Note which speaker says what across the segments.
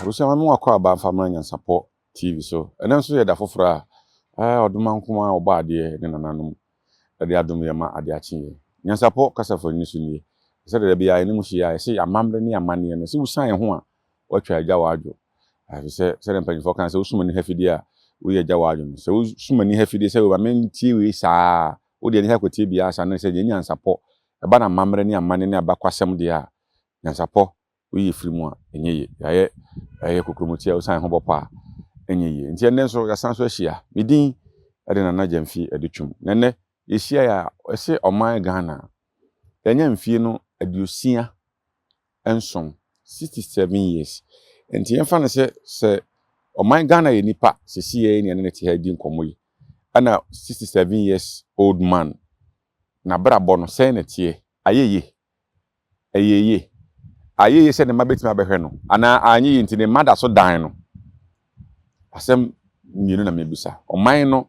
Speaker 1: Abusua ma me wakɔ aba mfa mmra Nyansapɔ TV so. Ɛnɛ nso yɛ da foforɔ a Ɔdomankoma a ɔbɔ adeɛ ne nananom de adom yɛn ma ade akye yɛn. Nyansapɔ kasafoni so nie. Sɛdeɛ da biara yɛne mo hyia a, yɛse amammerɛ ne amanneɛ no, sɛ wosan yɛn ho a, woatwa agya w'adwo. Ɛfiri sɛ, sɛdeɛ mpanyinfoɔ ka sɛ wosum ani ha fidie a, woyɛ agya w'adwo no. Sɛ wosum ani ha fidie sɛ ma mentie wei saa a, wode ani ha kɔtie biara saa no sɛ deɛ nyansapɔ ɛba no amammerɛ ne amanneɛ ne abakwasɛm deɛ a, nyansapɔ woyi firi mu a, ɛnyɛ yie. Yɛayɛ ɛyɛ kokromoti a wosiane ho bɔ pɔ a, ɛnyɛ yie. Nti ɛnnɛ nso yɛasan so ahyia. Me din de Nana Gyamfi Adutwum. Na ɛnnɛ yɛhyiaeɛ a, ɛse ɔman Ghana, yɛanya mfie no 67, 67 years. Nti yɛmfa no sɛ sɛ ɔman Ghana yɛ nipa sisi yɛ ne ɛne ne te ha di nkɔmmɔ yi, ɛna 67 years old man, n'abrabɔ no sɛn na ɛteɛ? Ayɛ yie? Ɛyɛ yie? Ayɛ yie sɛ ne mma bɛtumi abɛhwɛ no anaa anyɛ yie nti ne mma da so dan no? Asɛm mmienu na mebisa. Ɔman no,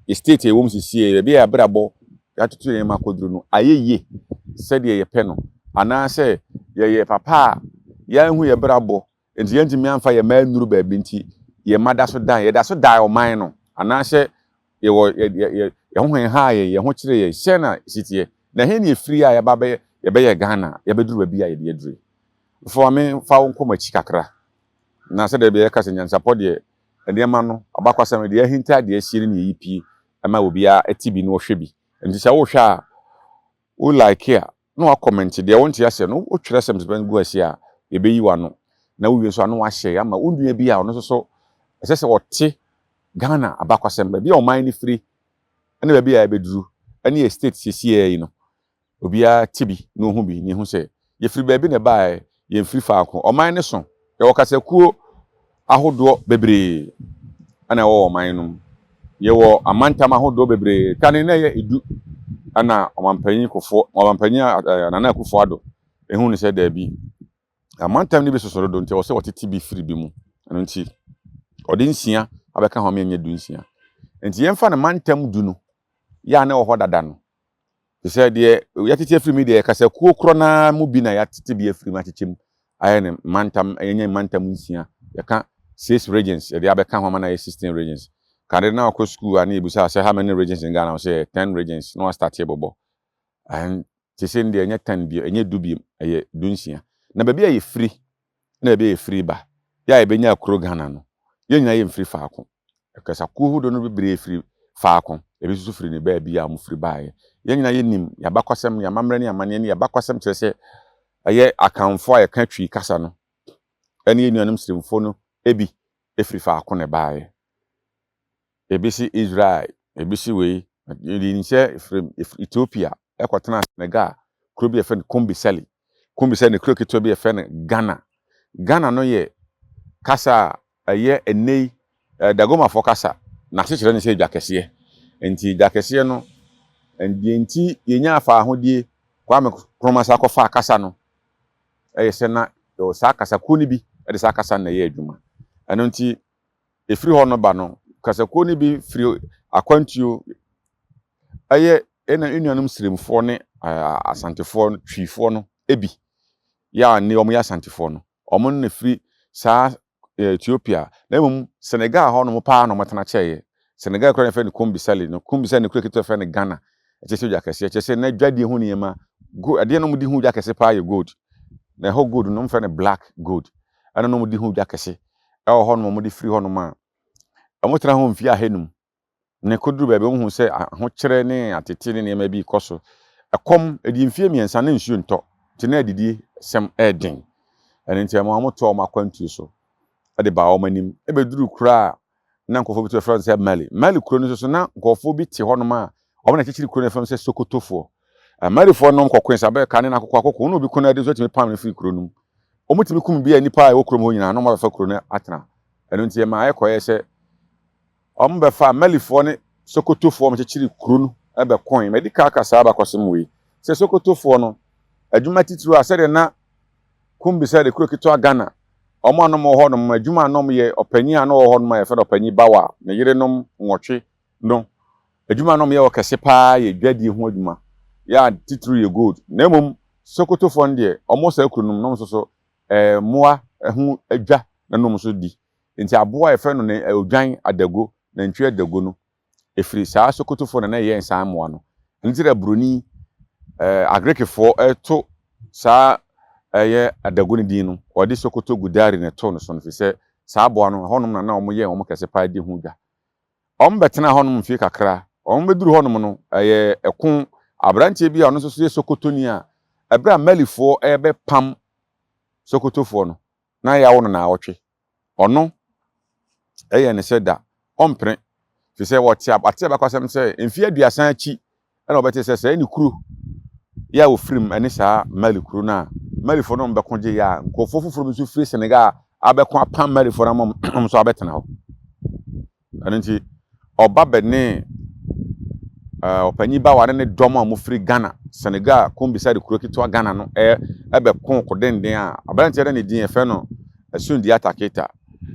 Speaker 1: yɛ state a ɛwɔ mu sisi yɛ baabi a abrabɔ yɛatoto yɛn nneɛma akɔduru no, ayɛ yie sɛdeɛ yɛpɛ no anaasɛ yɛyɛ papa a yɛanhu yɛ brabɔ nti yɛntumi amfa yɛn mma annuru baabi nti yɛn mma da so dan, yɛda so dan ɔman no anaasɛ yɛwɔ yɛ yɛ yɛn ho ha yɛn, yɛn ho kyerɛ yɛn sɛn na si teɛ, na ɛhe ne efiri a yɛba bɛyɛ yɛbɛyɛ Ghana, yɛbɛduru baabi a yɛde aduru? Fa me fa wo nkɔmɔ akyi kakra na sɛdeɛ bɛyɛ ka sɛ nyansapɔ deɛ, nneɛma no abakwasɛm deɛ ahinta deɛ asie no ne yɛyi pie ɛma obiara ɛte bi na ɔhwɛ bi. Nti sɛ wohwɛ a, wo like a na wa comment deɛ wonte aseɛ no, wotwerɛ sɛm sɛ gu ase a yɛbɛyi w'ano, na wowie nso a na wahyɛ ama wo nua bi a ɔno nso so ɛsɛ sɛ ɔte Ghana abakwasɛm, baabi a ɔman no firi ɛne baabi a yɛbɛduru ɛne yɛ state siesie yi no, obiara te bi na ohu bi na ehu sɛ yɛfiri baabi na ɛbaeɛ, yɛmfiri faako. Ɔman no so yɛwɔ kasakuo ahodoɔ bebree ɛna ɛwɔ ɔman no mu. Yɛwɔ amantam ahodoɔ bebree. Kane na ɛyɛ 10 ɛna ɔmanpanyin Kufuor, ɔmanpanyin Nana Akufo Addo ehu ne sɛ daabi, amantam no bi soso dodo nti ɛwɔ sɛ wɔtete bi firi bi mu. Ɛno nti ɔde 6 abɛka ho ama ɛnyɛ 16. Nti yɛmfa no mantam 10 no yɛ a na ɛwɔ hɔ dada no, te sɛ deɛ yɛatete afiri mu deɛ, kasakuo korɔ naa mu bi na yɛatete bi afiri mu akyekyɛ mu ayɛ ne mantam, ɛnyɛ mantam 6. Yɛka six regions, yɛde abɛka ho ama no ayɛ 16 regions. Kane na wakɔ school a ne yɛbusa sɛ how many regions in Ghana, sɛ 10 regions na wastart bɔbɔ. And te sɛ deɛ ɛnyɛ 10 bio, ɛnyɛ 10 bio, ɛyɛ 16. Na baabi a yɛfiri na baabi a yɛfiri ba yɛ a yɛbɛnya kuro Ghana no, yɛn nyinaa yɛmfiri faako. Kasakuo ahodoɔ no bebree firi faako, ebi nso firi ne baabi a wɔfiri baeɛ. Yɛn nyinaa yɛnim yɛabakwasɛm, yɛamammerɛ ne amanneɛ ne yɛabakwasɛm kyerɛ sɛ ɛyɛ Akanfoɔ a yɛka Twi kasa no ɛne yɛn nuanom Sirimfoɔ no ebi efiri faako na ɛbaeɛ. Ebi si Israel, ebi si wei, yɛde sɛ efiri Ethiopia ɛkɔtena Senegal, kuro bi a yɛfrɛ no Kumbisali. Kumbisali ne kuro ketewa bi a yɛfrɛ no Ghana. Ghana no yɛ kasa a ɛyɛ ɛnɛ yi Dagomafoɔ kasa, n'asekyerɛ ne sɛ dwa kɛseɛ. Nti dwa kɛseɛ no deɛ nti yɛnya afa ahodie Kwame Nkrumah sa akɔfa kasa no, ɛyɛ sɛ na yɛwɔ saa kasakuo no bi ɛde saa kasa no na ɛyɛ adwuma. Ɛno nti ɛfiri hɔ no ba no, kasakuo no bi firi akwantuo ɛyɛ ɛna nnuanom Sirimfoɔ ne Asantefoɔ, Twifoɔ no ebi yɛ a ne wɔn yɛ Asantefoɔ no, wɔn na firi saa Ethiopia, na mmom Senegal hɔ nom paa na wɔtena kyɛeɛ. Senegal kura no yɛfrɛ no Kumbisali no, Kumbisali ne kura ketewa yɛfrɛ no Ghana. Ɛkyerɛ sɛ dwa kɛseɛ, kyerɛ sɛ na dwadie ho nneɛma go adeɛ no wɔde ho dwa kɛse paa yɛ gold. Na ɛhɔ gold no wɔfrɛ no black gold. Ɛna na wɔde ho dwa kɛse ɛwɔ hɔ nom. Wɔde firi hɔ nom a wɔtena hɔ mfie 500 na ɛkɔduru baabi wɔhu sɛ ahokyerɛ ne atete ne nneɛma bi kɔ so. Ɛkɔm ɛdi mfie 3 na nsuo ntɔ nti na adidie sɛm ɛɛden. Ɛno nti ɛma wɔtoa wɔn akwantuo so ɛde baa wɔn anim ɛbɛduru kuro a na nkurɔfoɔ bi to frɛ no sɛ Mali. Mali kuro no nso so na nkurɔfoɔ bi te hɔnom a wɔn na kyekyere kuro no frɛ no sɛ Sokotofoɔ. Malifoɔ nom kɔkoe sɛ abɛka ne n'akokɔ akoko na obi ko no adi nso atumi pam no firi kuro no mu. Wɔn tumi kum bi a nipa a ɛwɔ kurom hɔ nyinaa na wɔn abɛfa kuro no atena. Ɛno nti ɛma ɛkɔyɛ sɛ wɔn bɛfa Malifoɔ ne Sokotofoɔ wɔn kyekyere kuro no ɛbɛkoe. Mɛdi ka aka saa abakɔsɛm wei sɛ Sokotofoɔ no adwuma titiriw a sɛdeɛ na Kumbisa de kuro ketewa Ghana, wɔn a nom wɔ hɔnom adwuma a nom yɛ, ɔpanyin a no wɔ hɔnom a yɛfrɛ no Ɔpanyin Bawa, ne yerenom 8 no adwuma a nom yɛ wɔ kɛse paa yɛ dwadie ho adwuma, yɛ a titiriw yɛ gold. Na mmom Sokotofoɔ no deɛ, wɔn saa kuro nom nom nso so mmoa ho adwa. na nom nso di. Nti aboa a yɛfrɛ no ne odwan adago, nantwi adago no, ɛfiri saa Sokotofoɔ na na ɛyɛn saa mmoa no. Ɛno nti na buroni Agrekefoɔ ɛto saa ɛyɛ adago no din no, wɔde Sokoto Gudari na ɛtoo no so no, firi sɛ saa aboa no, ɛhɔnom na na wɔyɛn wɔn kɛse paa di ho dwa. Wɔbɛtenaa hɔnom mfeɛ kakra. Wɔbɛduru hɔnom no, ɛyɛ ɛko. Aberanteɛ bi a ɔno nso so yɛ Sokotoni a, ɛberɛ a Malifoɔ rebɛpam Sokotofoɔ no, na yɛawo no naawɔtwe. Ɔno ɛyɛ ne sɛ da ɔmpene, firi sɛ wɔte ate abakɔsɛm sɛ mfeɛ 30 akyi ɛna wɔbɛte sɛ sɛɛ ne kuro yɛ a wɔfiri mu ɛne saa Mali kuro no a Malifoɔ no bɛko gye yɛ a nkurɔfoɔ foforɔ bi nso firi Senegal abɛko apam Malifoɔ no ama wɔn nso abɛtena hɔ. Ɛno nti ɔba bɛne ɔpanyin ba ware ne dɔm a wɔfiri Ghana, Senegal, Kombisa de kuro ketewa Ghana no ɛbɛko ko denden a aberanteɛ no ne din yɛfrɛ no Sundiata Keita.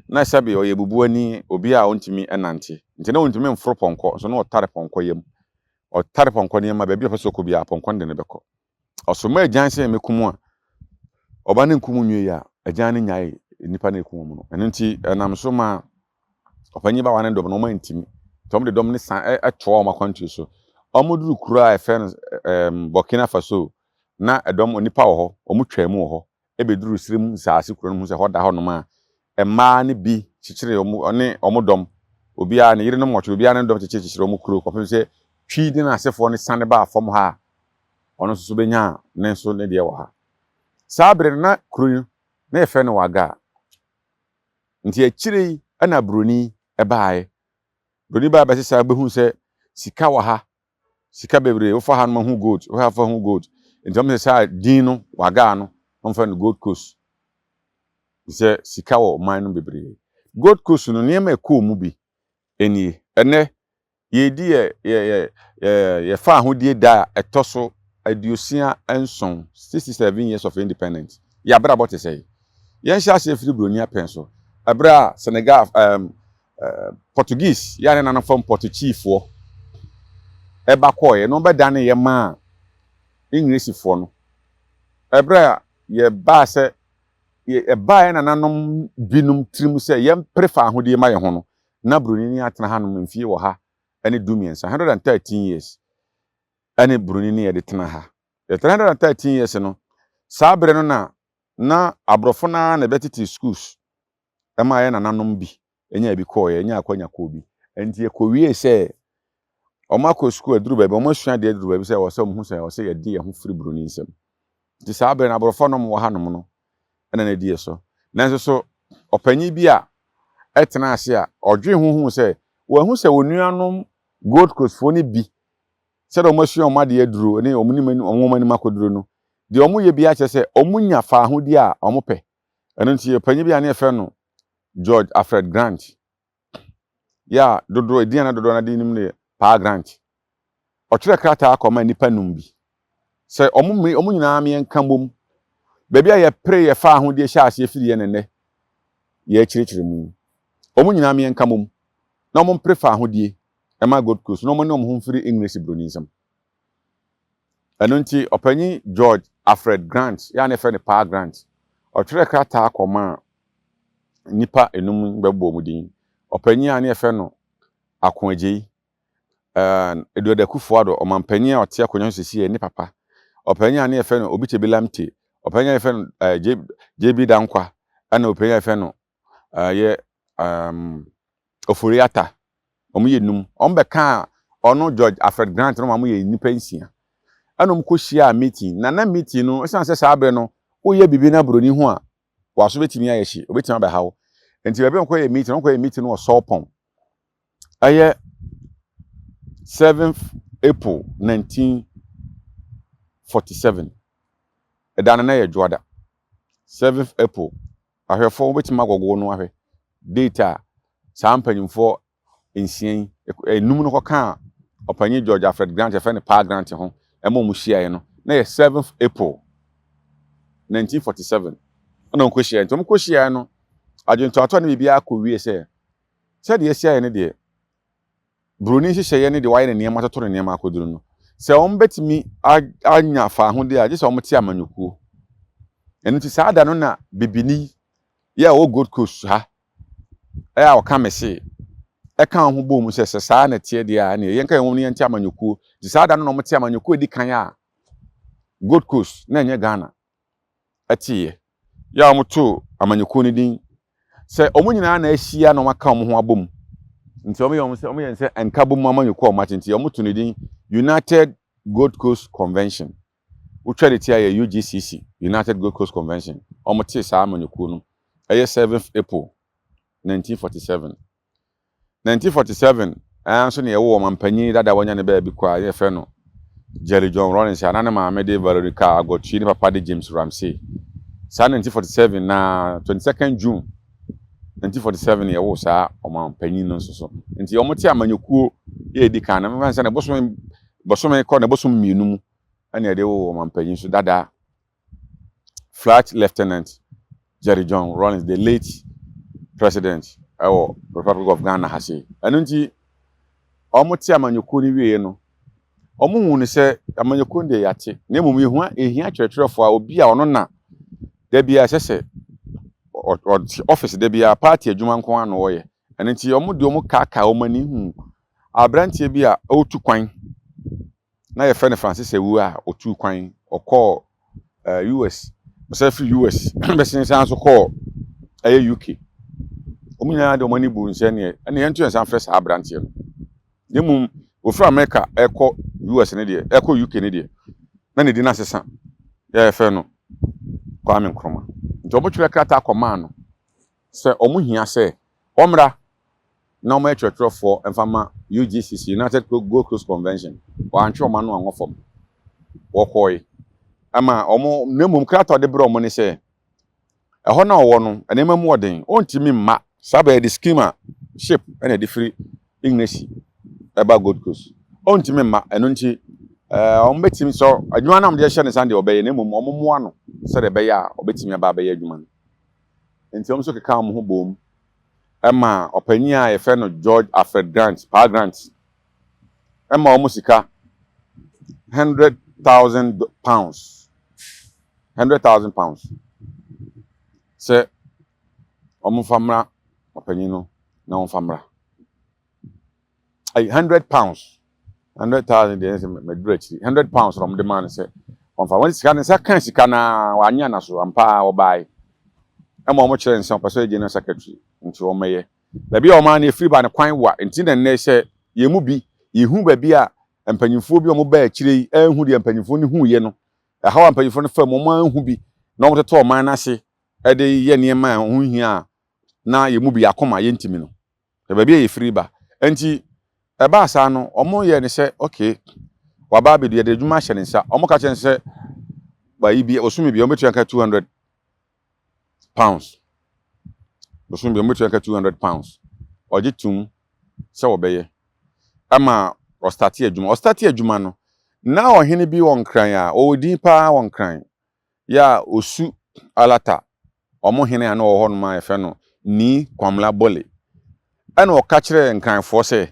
Speaker 1: Na sɛbe ɔyɛ bubuani, obi a ɔntumi nante. Nti na ɔntumi mforo pɔnkɔ, nso na ɔtare pɔnkɔ yam. Ɔtare pɔnkɔ no yam a baabi a ɔpɛ sɛ ɔkɔ biara pɔnkɔ no de no bɛkɔ. Ɔsoma agyan sɛ mɛkum a, ɔba no nkum nwie a, agyan no nyae nnipa no ɛku wɔn no. Ɛno nti ɛnam so ma ɔpanyin ba wa ne dɔm no wɔn antimi. Nti wɔn de dɔm no san ɛtoa wɔn akwantuo so. Wɔn duru kuro a ɛfɛ no Burkina Faso, na ɛdɔm onipa wɔ hɔ, wɔn twaa mu wɔ hɔ. Ɛbɛduru Sirim nsaase kuro no ho sɛ hɔ da hɔnom a, mmaa no bi kyekyere wɔn ne wɔn dɔm. Obiara ne yerenom 8, obiara ne dɔm kyekyere wɔn kuro kɔpem sɛ Twi ne n'asefoɔ no sane baa fam ha a, ɔno nso so bɛnyaa ne nso ne deɛ wɔ ha. Saa berɛ no na kuro yi na yɛfrɛ no Waga. Nti akyire yi ɛna buroni ɛbaeɛ. Buroni baa bɛsesa bɛhu sɛ sika wɔ ha, sika bebree, wofa ha no ma hu gold, wofa ha fa hu gold. Nti wɔn sɛ saa din no Waga no, wɔn frɛ no Gold Coast. Sɛ sika wɔ ɔman no bebree. Gold Coast no nneɛma ɛkɔɔ mu bi nie. Ɛnɛ yɛredi yɛ yɛ yɛ yɛ yɛfa ahodie da a ɛtɔ so 67, 67 years of independence. Yɛabrabɔ te sɛ yɛnhyɛ aseɛ firi buroni apɛn so. Ɛberɛ a Senegal Portuguese yɛ a ne nana fam Portuguesefoɔ ɛba kɔɔeɛ na wɔbɛdane yɛ maa Englishfoɔ no. Ɛberɛ a yɛbaa sɛ ɛbaa yɛ nananom binom tirim sɛ yɛmpere fa ahodie ma yɛn ho no, na buroni ne atena hanom mfie 113, 113 years ɛne buroni ne yɛde tena ha. Yɛtena 113 years no, saa berɛ no na aborɔfo naa na ɛbɛtete schools ɛma yɛ nananom bi ɛnya bi kɔɔɛ, ɛnya akwanya kɔɔ bi. Nti yɛkɔwie sɛ ɔmo akɔ school aduru baabi, ɔmo asua deɛ aduru baabi sɛ ɛwɔ sɛ ɔmo hu sɛ ɛwɔ sɛ yɛde yɛn ho firi buroni nsam. Nti saa berɛ no aborɔfo no wɔ hanom no ɛna na ɛdi yɛ so. Nanso so ɔpanyin bi a ɛtena ase a ɔdwe ho hu sɛ wɔahu sɛ wɔn nuanom Gold Coast foɔ no bi sɛdeɛ wɔn asua wɔn adeɛ aduro ne wɔn nim wɔn nwoma anim akɔduro no, deɛ wɔn yɛ bi akyerɛ sɛ wɔn nya fa ahodie a wɔn pɛ. Ɛno nti ɔpanyin bi a ne yɛfrɛ no George Alfred Grant, yɛ a dodoɔ edin a na dodoɔ no ade nim no yɛ Paa Grant. Ɔtwerɛ krataa kɔma nnipa num bi sɛ wɔn nyinaa mmiɛnka mbom baabi a yɛpere yɛfa ahodie hyɛ aseɛ firi yɛ ne nnɛ yɛrekyerɛkyerɛ mu yi. Wɔn nyinaa mmiɛnka mbom na wɔn mpere fa ahodie ɛma Gold Coast na wɔn ne wɔn ho mfiri English buroni nsam. Ɛno nti ɔpanyin George Alfred Grant yɛ a ne yɛfrɛ no Paa Grant, ɔtwerɛ krataa kɔmaa nnipa enum bɛbɔ wɔn din. Ɔpanyin a ne yɛfrɛ no Ako Agyei, Edward Akufo-Addo, ɔmanpanyin a ɔte akonnwa so seesei yɛ ne papa. Ɔpanyin a ne yɛfrɛ no Obetsebi Lamptey, ɔpanyin a yɛfrɛ no JB Danquah, ɛna ɔpanyin a yɛfrɛ no yɛ Ofori Atta. Wɔn yɛ num. Wɔn bɛkaa ɔno George Alfred Grant no ma wɔn yɛ nnipa 6. Ɛna wɔn kɔhyiaa meeting. Na meeting no, ɛsiane sɛ saa berɛ no, woyɛ biribi na buroni ho a, waso bɛtumi ayɛ hye, obɛtumi abɛha wo. Nti baabi a wɔkɔyɛ meeting, wɔkɔyɛ meeting no wɔ Sɔɔpɔn. Ɛyɛ 7th April 1947. Ɛda no na yɛ dwoada. 7th April. Ahwɛfoɔ wobɛtumi agɔgɔ no ahwɛ date a saa mpanyinfoɔ 6 yi enum no kɔkaa ɔpanyin George Alfred Grant yɛfrɛ no Paa Grant ho ɛma wɔn hyiaeɛ no na yɛ 7th April 1947 ɛna wɔn kɔhyiaeɛ. Nti wɔn kɔhyiaeɛ no, adwentoatoa ne biribiara kɔ wie sɛ sɛdeɛ yɛhyiaeɛ no deɛ, buroni nhyehyɛeɛ ne deɛ wayɛ ne nneɛma atoto ne nneɛma akɔduru no, sɛ wɔn bɛtumi anya fa ahodie a, gye sɛ wɔn te amanyɔkuo. Ɛno nti saa da no na bibini Yɛ a ɔwɔ Gold Coast ha, ɛyɛ a ɔka me se, ɛka wɔn ho bɔɔ mu sɛ, sɛ saa na ɛteɛ deɛ a, ɛneɛ yɛnka yɛn ho no yɛnte amanyɔkuo. Nti saa da no na wɔte amanyɔkuo a ɛdi kan a Gold Coast, na ɛnyɛ Ghana, ɛteeɛ. Yɛ a wɔtoo amanyɔkuo no din sɛ wɔn nyinaa na ahyia na wɔaka wɔn ho abom. Nti wɔyɛ wɔn sɛ wɔyɛ sɛ nkabom amanyɔkuo a wɔate nti wɔto no din United Gold Coast Convention. Wotwa de ti a yɛ UGCC, United Gold Coast Convention. Wɔtee saa amanyɔkuo no ɛyɛ 7th April 1947. 1947 ɛn nso na yɛwɔ ɔmampanyin dada wanya ne baabi kɔ a yɛfrɛ no Jerry John Rawlings a na ne maame de Veronica Agotui, ne papa de James Ramsey. Saa 1947 na 22nd June 1947 yɛwɔ saa ɔmampanyin no nso so. Nti wɔn te amanyɔkuo yɛ edi kan na mmefa sɛ ne bosome bosome kɔ ne bosom 2 mu ɛna yɛde wɔ ɔmampanyin so dada, Flight Lieutenant Jerry John Rawlings, the late president ɛwɔ Republic of Ghana ha sei. Ɛno nti wɔn te amanyɔkuo no wie no, wɔn hu no sɛ amanyɔkuo no deɛ yɛate, na mmom yɛhu ehia kyerɛkyerɛfoɔ a obi a ɔno na dabi a ɛsɛ sɛ ɔte office dabi a party adwuma nko ara na ɔyɛ. Ɛno nti wɔn de wɔn kaakaa wɔn ani hu aberanteɛ bi a ɔretu kwan na yɛfrɛ no Francis Awuah a ɔtu kwan ɔkɔɔ US, ɔsɛ firi US bɛsensan so kɔɔ ɛyɛ UK. Wɔn nyinaa de wɔn ani bu nsɛ neɛ ɛna yɛnto yɛn nsa mfrɛ saa aberanteɛ no. Na mmom ofiri America ɛkɔ US ne deɛ, ɛkɔ UK ne deɛ, na ne din asesa, yɛfrɛ no Kwame Nkrumah. Nti wɔn twerɛ krataa kɔmaa no sɛ wɔn hia sɛ wɔmmra na wɔn yɛ kyerɛkyerɛfoɔ mfa ma UGCC, United Gold Coast Convention. Wɔantwe wɔn ano anwɔ fam, wɔkɔe ama wɔn. Na mmom krataa a ɔde brɛ wɔn ne sɛ ɛhɔ na ɔwɔ no, nneɛma mu ɔden, ɔntumi mma saa bɛyɛ de scheme ship ɛna ɛde firi English ɛba Gold Coast, ɔntumi mma. Ɛno nti wɔn bɛtumi sɛ adwuma no a wɔde ahyɛ ne nsa deɛ ɔbɛyɛ, na mmom wɔn mmoa no sɛdeɛ ɛbɛyɛ a ɔbɛtumi aba abɛyɛ adwuma no. Nti wɔn nso keka wɔn ho bom ɛma ɔpanyin a yɛfrɛ no George Alfred Grant, Paa Grant, ɛma wɔn sika £100,000, £100,000, sɛ wɔn fa mmra ɔpanyin no na wɔn fa mmra. Ayi, £100, 100,000 deɛ, ɛsɛ mɛduru akyiri. £100 na wɔn de maa no sɛ wɔn fa wɔn sika no nsa kan sika naa wɔanya na so ampa a wɔbae ɛma wɔn kyerɛ nsa ɔpɛ sɛ ɔyɛ general secretary. Nti wɔn mɛyɛ baabi a wɔn ano efiri ba ne kwan wa. Nti na nnɛ sɛ yɛn mu bi yɛhu baabi a mpanyinfoɔ bi a wɔn ba akyire yi ɛnhu deɛ mpanyinfoɔ no hu yɛ no, ɛhaw a mpanyinfoɔ no fam wɔn anhu bi na wɔn tetɛ ɔman n'ase ɛde yɛ nneɛma a ɛho hia a na yɛn mu bi akoma yɛntumi no baabi a yɛfiri ba. Nti ɛbaa saa no, wɔn yɛ ne sɛ okay, waba abɛdu, yɛde adwuma ahyɛ ne nsa. Wɔn ka kyerɛ ne sɛ bayi bi osumi bi wɔn bɛtua nka £200 bosome bi, wɔn bɛtua nka £200. Ɔgye tum sɛ wɔbɛyɛ ama ɔstart adwuma. Ɔstart adwuma no na ɔhene bi wɔ Nkran a ɔwɔ din paa wɔ Nkran yɛ a Osu Alata, ɔmo hene a na ɔwɔ hɔnom a yɛfrɛ no Nii Kwamla Bole, ɛna ɔka kyerɛɛ Nkranfoɔ sɛ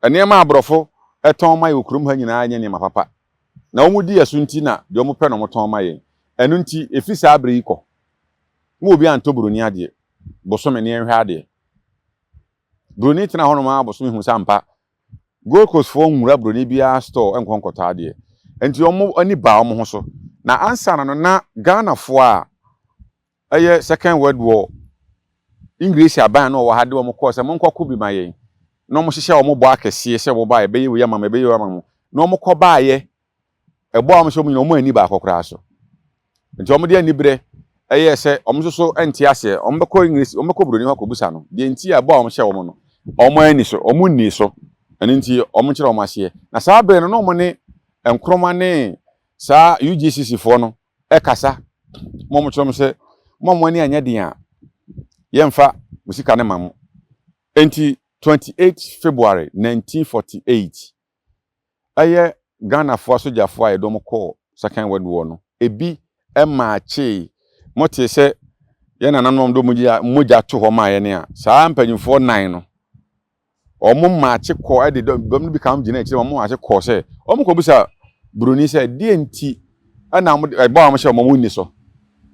Speaker 1: nneɛma aborɔfo ɛtɔn ma yɛ wɔ kurom ha nyinaa nyɛ nneɛma papa na wɔn di ɛso, nti na deɛ wɔn pɛ na wɔn tɔn ma yɛn. Ɛno nti efi saa abere yi kɔ mo obi antɔ buroni adeɛ bosome ne yɛnhwɛ adeɛ. Buroni tena hɔnom a bosome hu sampa Gold Coast foɔ nwura buroni biara store nkɔ nkɔtɔ adeɛ. Nti wɔn ani baa wɔn ho so na ansa na no na Ghanafoɔ a ɛyɛ Second World War, English aban na ɔwɔ ha de wɔn kɔɔ sɛ monkɔko bi ma yɛn na wɔn hyehyɛ wɔn bɔ akɛseɛ sɛ wɔba ɛbɛyɛ wei ama mo, ɛbɛyɛ wei ama mo, na wɔn kɔ baayɛ ɛbɔ a wɔn hyɛ wɔn nyinaa wɔn ani baako koraa so. Nti wɔn de aniberɛ ɛyɛ sɛ wɔn nso so nte aseɛ. Wɔn bɛkɔ English, wɔn bɛkɔ buroni hɔ akɔbusa no deɛ nti a ɛbɔ a wɔn hyɛ wɔn no wɔn ani so wɔn nni so. Ɛno nti wɔn kyerɛ wɔn aseɛ. Na saa abere no na wɔn ne Nkrumah ne saa UGCC foɔ no ɛkasa mo wɔn kyerɛ wɔn sɛ mo a mo ani anyɛ den a yɛmfa mo sika no ma mo. Nti 28 February 1948 ɛyɛ Ghanafoɔ asogyafoɔ a yɛde wɔn kɔɔ Second World War no ebi ɛmaa mote sɛ yɛn nananom de mogya to hɔ maa yɛn a saa mpanyinfoɔ nan no wɔn maakye kɔ ɛde dɔm no bi ka wɔn gyina akyire. Wɔn maakye kɔ sɛ wɔn kɔ bisa buroni sɛ deɛ nti ɛna wɔn ɛbɔ a wɔn hyɛ wɔn nni so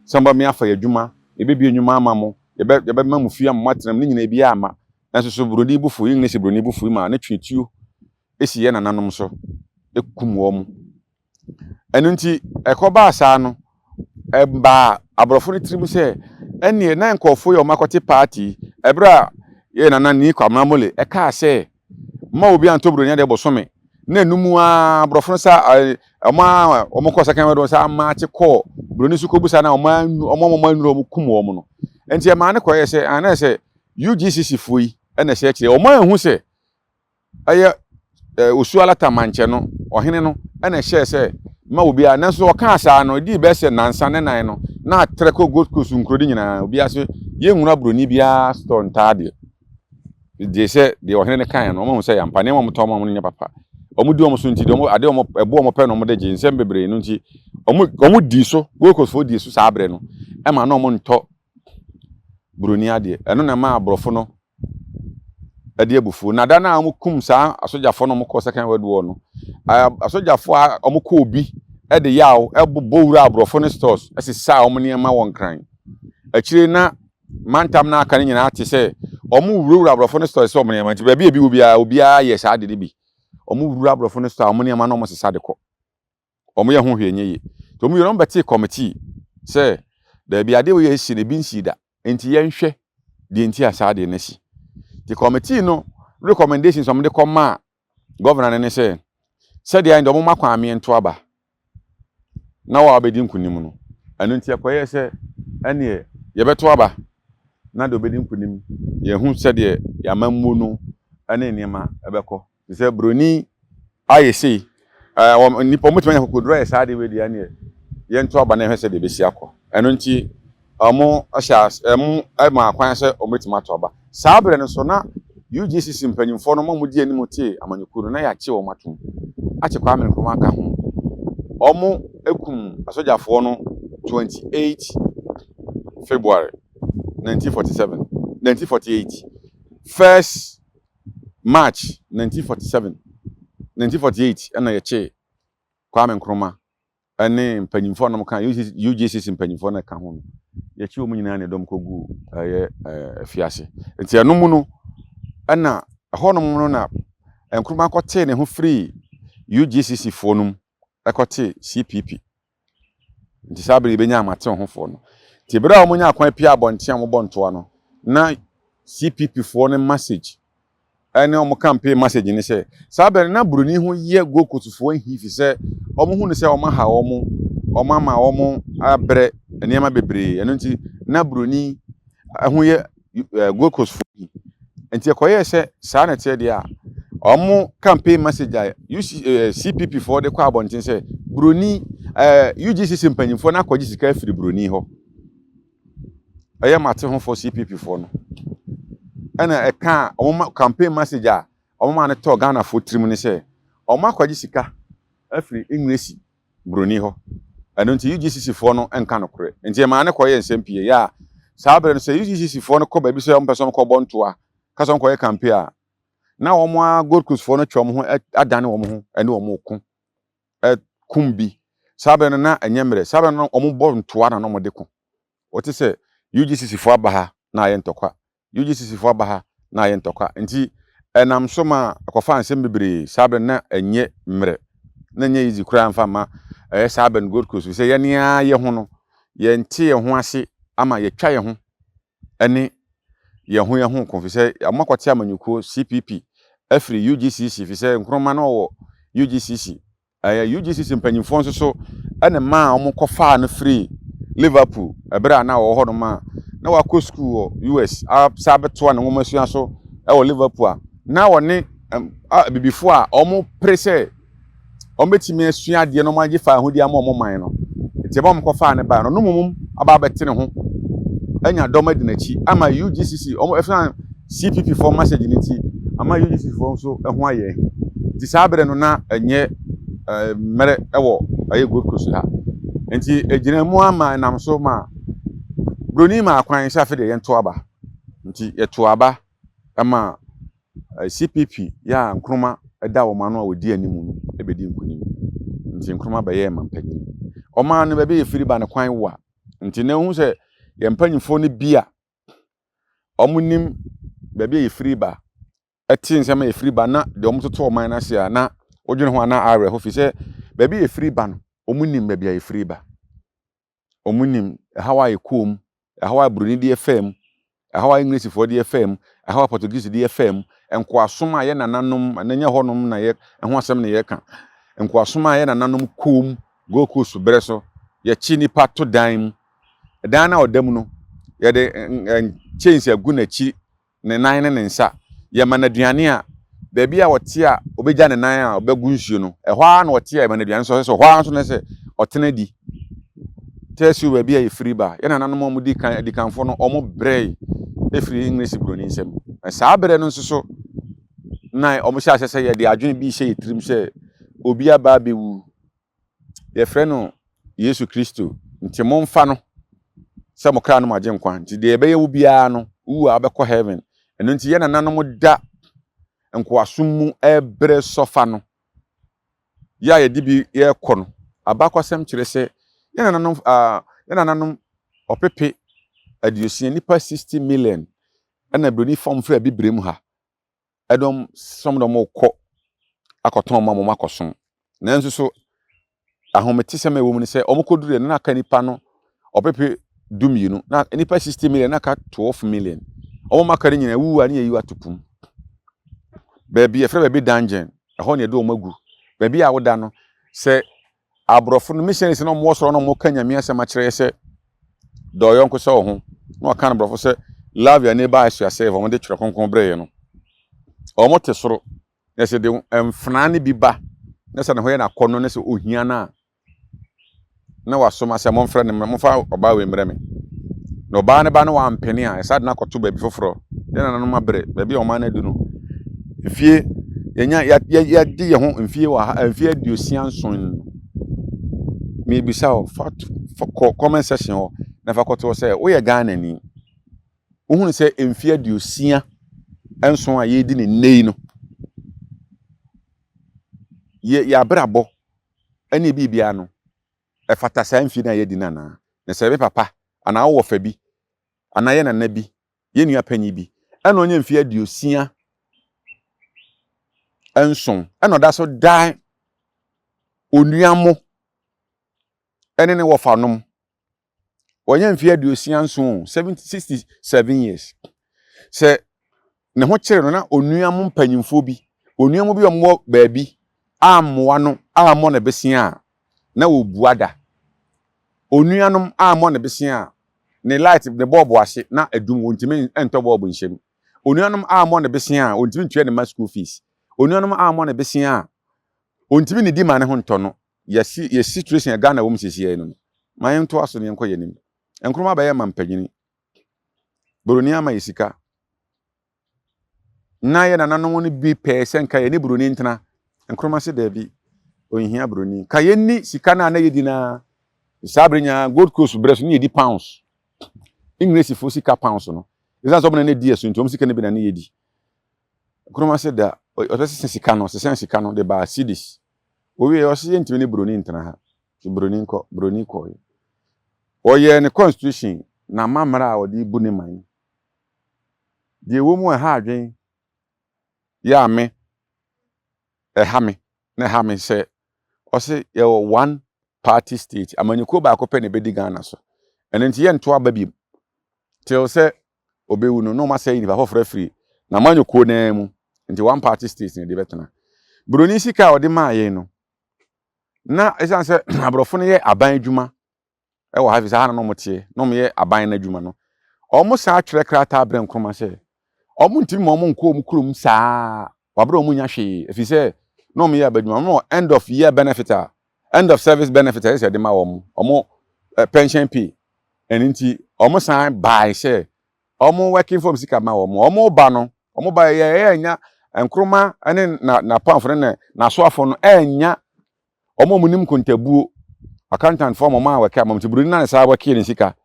Speaker 1: sɛ wɔn bɛ mi afa yɛ adwuma, ebibie nnwuma ama mo. Yɛbɛ yɛbɛma mo fie ama moatena mu. Ne nyinaa ebiara amma. Nanso so buroni bo fuw? English buroni bo fuw ma ne twe tuo si yɛn nananom so kum wɔn. Ɛno nti ɛkɔbaa saa no, ɛbaa aborɔfo no tirim sɛ ɛnneɛ na nkurɔfoɔ yi a wɔakɔte party ɛberɛ a yɛn nana Nii Kwamena Mole ɛkaa sɛ mma obi antɔ buroni adeɛ bosome na ɛno mu ara aborɔfo no sa wɔn a wɔkɔ second world war sa amaakye kɔɔ buroni so kɔbusa na wɔn anu wɔn a wɔn anuru wɔn kum wɔn no. Nti ɛmaa no kɔyɛ sɛ ana sɛ UGCC foɔ yi ɛna ɛhyɛ akyire wɔn anhu sɛ ɛyɛ Osu Alata Mankyɛ no, ɔhene no na ɛhyɛɛ sɛ mma obiara, nanso ɔkaa saa no, edii bɛyɛ sɛ nnansa ne nan no, na atrɛ kɔ Gold Coast nkuro no nyinaa, obiara sɛ yɛnwura buroni biara store ntaadeɛ. Gye sɛ deɛ ɔhene no kaeɛ no, wɔahu sɛ yɛampa nneɛma a wɔtɔn ma wɔn no nyɛ papa. Wɔdi wɔn so nti, deɛ wɔn adeɛ wɔn ɛbo wɔn pɛ na wɔde gye nsɛm bebree no nti, wɔn wɔn dii so, Gold Coast foɔ dii so saa berɛ no, ɛma na wɔn ntɔ buroni adeɛ. Ɛno na ɛmaa aborɔfo no de abufuo. Na da no a wɔkum saa asogyafoɔ no wɔkɔɔ Second World War no, asogyafoɔ a wɔkɔɔ bi de yaw bobɔ wura aborɔfo no stores sesaa wɔn nneɛma wɔ Nkran. Akyire na mantam no aka no nyinaa te sɛ wɔwurawura aborɔfo no stores sɛ wɔn nneɛma nti baabi a ebi wɔ biara obiara yɛ saa ade no bi. Wɔwura aborɔfo no store a wɔn nneɛma no wɔsesa de kɔ. Wɔyɛ ho hwee nyɛ yie. Nti wɔn wie no wɔbɛtee kɔmitii sɛ daabi adeɛ wei a esi no ebi nsii da. Nti yɛnhwɛ deɛ nti a saa adeɛ no asi. Nti kɔmitii no recommendations a wɔde kɔmaa gɔvena no ne sɛ sɛdeɛ ayɛ no deɛ wɔmma kwan mmea nto aba na wɔn a wɔbɛdi nkunim no. Ɛno nti ɛkɔyɛɛ sɛ ɛneɛ yɛbɛto aba na deɛ ɔbɛdi nkunim yɛhu sɛdeɛ yɛn amammuo no ne nneɛma ɛbɛkɔ. Te sɛ buroni ayɛ sei, ɛɛ wɔn nnipa wɔn bɛtumi anya akokoduro ayɛ saa adeɛ wei deɛ ɛneɛ yɛnto aba na yɛhwɛ sɛdeɛ ɛbɛsi akɔ. Ɛno nti wɔn hyɛ ase wɔn maa kwan sɛ wɔbɛtumi ato aba. Saa berɛ no so na UGCC mpanyinfoɔ no wɔn a wɔdi anim tee amanyɔkuo no na yɛakye wɔn atom. Akye Kwame Nkrumah aka ho. Wɔn kum asogyafoɔ no 28 February 1947, 1948. First March 1947, 1948 na yɛkyee Kwame Nkrumah ne mpanyimfoɔ a na wɔka UGCC mpanyimfoɔ na ɛka ho no. Yɛkye wɔn nyinaa ne dɔm kɔguu ɛyɛ afiase. Nti ɛno mu no ɛna ɛhɔnom no na Nkrumah kɔtee ne ho firii UGCC foɔ no mu ɛkɔtee CPP. Nti saa bere yɛbɛnya amatew-ho-foɔ no. Nti bere a wɔnya kwan pia abɔnten a wɔbɔ ntoa no, na CPP foɔ no message ɛne wɔn campaign message ne sɛ, saa bere no na buroni ho yɛ Gold Coast foɔ ahi fi sɛ wɔn hu no sɛ wɔn aha wɔn, wɔn ama wɔn abrɛ nneɛma bebree. Ɛno nti na buroni ho yɛ Gold Coast foɔ ahi. Nti ɛkɔyɛɛ sɛ saa na ɛteɛ deɛ a, wɔn campaign message a UC, CPP foɔ de kɔ abɔnten sɛ buroni UGCC mpanyinfoɔ no akɔgye sika afiri buroni hɔ. Ɛyɛ mate ho foɔ CPP foɔ no. Ɛna ɛka wɔn campaign message a wɔn maa no tɔɔ Ghanafoɔ tirim ne sɛ wɔn akɔgye sika afiri Englesi buroni hɔ. Ɛno nti UGCC foɔ no nka nokorɛ. Nti ɛmaa no kɔyɛɛ nsɛm pii. Ɛyɛ a saa berɛ no sɛ UGCC foɔ no kɔ baabi sɛ wɔmpɛ sɛ wɔkɔbɔ ntoa, ka sɛ wɔnkɔyɛ campaign a, na wɔn ara Gold Coast foɔ no atwa wɔn ho adane wɔn ho ne wɔn reko kum bi. Saa berɛ no na ɛnyɛ mmerɛ. Saa berɛ no wɔbɔ ntoa na na wɔde ko. Wɔte sɛ UGCC foɔ aba ha na ayɛ ntɔkwa. UGCC foɔ aba ha na ayɛ ntɔkwa. Nti ɛnam so ma ɛkɔfaa nsɛm bebree. Saa berɛ no na ɛnyɛ mmerɛ. Na ɛnyɛ easy koraa mfa mma ɛyɛ saa berɛ no Gold Coast. Sɛ yɛn ara yɛ ho no, yɛnte yɛn ho ase ama yɛtwa yɛn ho ne yɛn ho yɛn ho ko. Fi sɛ wɔn akɔte amanyɔkuo CPP afiri UGCC. Fi sɛ Nkrumah na ɔwɔ UGCC. Ɛyɛ UGCC mpanyinfoɔ nso so ɛna maa wɔn kɔfaa no firi Liverpool ɛberɛ a na ɔwɔ hɔnom a na wakɔ sukuu wɔ US asa abɛtoa ne nwomasua so ɛwɔ Liverpool a na ɔne abibifoɔ a wɔn pere sɛ wɔn bɛtumi asua adeɛ na wɔn agye fa ahodie ama wɔn man no. Nti ɛma wɔn kɔfaa no baeɛ no, ɔno mmom aba abɛte ne ho anya dɔm adi n'akyi ama UGCC wɔn ɛfina CPP foɔ message no nti ama UGCC foɔ nso ho ayɛ ahi. Nti saa berɛ no na ɛnyɛ mmerɛ wɔ ɛyɛ Gold Coast ha. Nti ɛgyina mu ama ɛnam so ma Broni maa kwan sɛ afei deɛ yɛnto aba. Nti yɛto aba ma CPP yɛ a Nkrumah da wɔn ano a wɔdi anim no bɛdi nkunim. Nti Nkrumah bɛyɛɛ mampanin. Ɔmaa no baabi a yɛfiri ba no kwan wa. Nti na wohu sɛ yɛn mpanyinfoɔ no bi a. Wɔnim baabi a yɛfiri ba, ɛte nsɛm a yɛfiri ba na deɛ wɔtoto ɔman no ase a na wodwene ho a na awerɛho fi sɛ baabi a yɛfiri ba no, wɔnim baabi a yɛfiri ba. Wɔnim ɛhaw a yɛkɔɔ mu, ɛhaw a buroni de yɛfaa mu, ɛhaw a Englishfoɔ de yɛfaa mu, ɛhaw a Portuguese de yɛfaa mu, nkoasom a yɛ nananom, ɛno nyɛ hɔnom na yɛ ɛho asɛm na yɛka, nkoasom a yɛ nananom kɔɔ mu Gold Coast berɛ so, yɛkye nipa to dan mu, dan no a ɔda mu no, yɛde chains agu n'akyi, ne nan ne ne nsa. Yɛma no aduane a, baabi a ɔte a ɔbɛgya ne nan a ɔbɛgu nsuo no, ɛhɔ ara na ɔte a yɛma no aduane nso sɛ ɛhɔ ara nso na sɛ ɔtena di. Tɛsiw baabi a yɛfiri ba, yɛn nananom a wɔdi kan adikanfoɔ no, wɔn brɛe ɛfiri English buroni nsam. Na saa berɛ no nso so na wɔhyɛ aseɛ sɛ yɛde adwene bi hyɛ yɛ tirim sɛ obi aba abɛwu. Yɛfrɛ no Yesu Kristo, nti momfa no sɛ mo kra no mo agyenkwa. Nti deɛ ɛbɛyɛ wo biara no, wowu a wobɛkɔ heaven. Ɛno nti yɛn nananom da nkoasom mu ɛbrɛ sɔfa no, yɛ a yɛde bi yɛkɔ no, abakɔsɛm kyerɛ sɛ yɛn nananom yɛn nananom 60 pepe, nipa 60 million ɛna buroni fam firi abibire mu ha ɛdɔm sɔm dɔm kɔ akɔtɔn ma wɔn akɔsom. Nanso so ahometesɛm a ɛwɔ mu ne sɛ wɔn kɔduru yɛ no na aka nipa no 12 pepe na nipa 60 million na aka 12 million. Wɔn aka no nyinaa wuwu a ne yɛyi ato pum baabi yɛfrɛ baabi dungeon, ɛhɔ na yɛde wɔn agu. Baabi a woda no sɛ aborɔfo no missionaries na wɔn wɔ soro na wɔn ka Nyame asɛm akyerɛ yɛ sɛ dɔ ɔyɔnko sɛ ɔho na wɔka no borɔfo sɛ "Love your neighbor as yourself". Wɔn de twerɛ kronkron brɛ yɛ no, wɔn te soro na sɛ de mfenaa no bi ba na sɛ ne ho yɛ n'akɔnnɔ na sɛ ohia no a na wasoma sɛ momfrɛ no, momfa ɔbaa wei mmerɛ me. Na ɔbaa no ba no wampene a, ɛsa de no akɔto baabi foforɔ. Yɛn nananom abrɛ baabi a ɔman no adu no, mfie yɛnya yɛde yɛn ho mfie wɔ ha, mfie 67 no. Mebisa wo, fa kɔ comment section hɔ na fa kɔto hɔ sɛ woyɛ Ghanani, wohunu sɛ mfie 67 a yɛredi ne nnɛ yi no, yɛ yɛabrabɔ ɛne biribiara no ɛfata saa mfie no a yɛadi no anaa? Na sɛ me papa anaa wowɔ fa bi anaa yɛ nana bi, yɛ nua panyin bi ɛna ɔnyɛ mfie 67 ɛna ɔda so dan onua mo ɛne ne wɔfa nom, wɔnyɛ mfie 67, 70, 67 years, sɛ ne ho kyerɛ no na onua mo mpanyinfoɔ bi, onua mo bi a wɔwɔ baabi ammoa no ammɔ ne besia a na wɔbua da, onuanom ammɔ ne besia a ne light ne bulb ahye na adum, wɔntumi ntɔ bulb nhyɛ mu, onuanom ammɔ ne besia a wɔntumi ntua ne ma school fees, onuanom ammɔ ne besia a wɔntumi ne di ma ne ho ntɔ no. Yɛsi yɛ situation a Ghana wɔ mu sisi yɛ no, ma yɛn to aso ne yɛn kɔ yɛn anim. Nkrumah bɛyɛ ma mpanyini, buroni ama yɛ sika na yɛ nananom no bi pɛɛ sɛ nka yɛne buroni ntena. Nkrumah se daabi, ɔnhia buroni, ka yɛnni sika no a na yɛdi naa saa bere nyinaa. Gold Coast berɛ so ne yɛdi pounds, Englishfoɔ sika pounds no, ɛsiane sɛ ɔmo na ne di ɛso nti ɔmo sika no bi na ne yɛdi. Nkrumah se da, ɔsɛ sɛ sika no ɔsesa sika no de baa cedis. Owie ɔsɛ yɛntumi ne buroni ntena ha, nti buroni nkɔ. Buroni kɔɛ, ɔyɛ ne constitution na amammerɛ a ɔde bu ne man. Deɛ ɛwɔ mu a ɛha adwen yɛ a me ɛha me na ɛha me sɛ ɔsɛ yɛwɔ one party state, amanyɔkuo baako pɛ na ɛbɛdi Ghana so. Ɛno nti yɛnto aba biom till sɛ ɔbɛwu no na ɔma sɛ nipa foforɔ afiri na amanyɔkuo naa mu. Nti one party state na ɛde bɛtena. Buroni sika a ɔde maa yɛn no, na ɛsiane sɛ aborɔfo no yɛ aban adwuma ɛwɔ ha fi sɛ ha na ɔmo teɛ na ɔmo yɛ aban no adwuma no, ɔmo saa atwerɛ krataa brɛ Nkrumah sɛ ɔmo ntumi ma ɔmo nkɔ ɔmo kurom saa wabere ɔmo nya hwee, ɛfiri sɛ na ɔmo yɛ abadwuma, ɔmo wɔ end of year benefit a end of service benefit a ɛsɛ ɛde ma wɔn, ɔmo pension pay. Ɛno nti ɔmo san baa sɛ ɔmo working form sika ma wɔn. Ɔmo ba no, ɔmo ba yɛ ɛyɛ nya Nkrumah ɛne na n'apamfo ne na n'asoafo no ɛnya ɔmo a ɔmo nim kontabuo, accountant fo, ɔmo a wɔkɛ ama nti buroni na ne saa wɔkɛ ne sika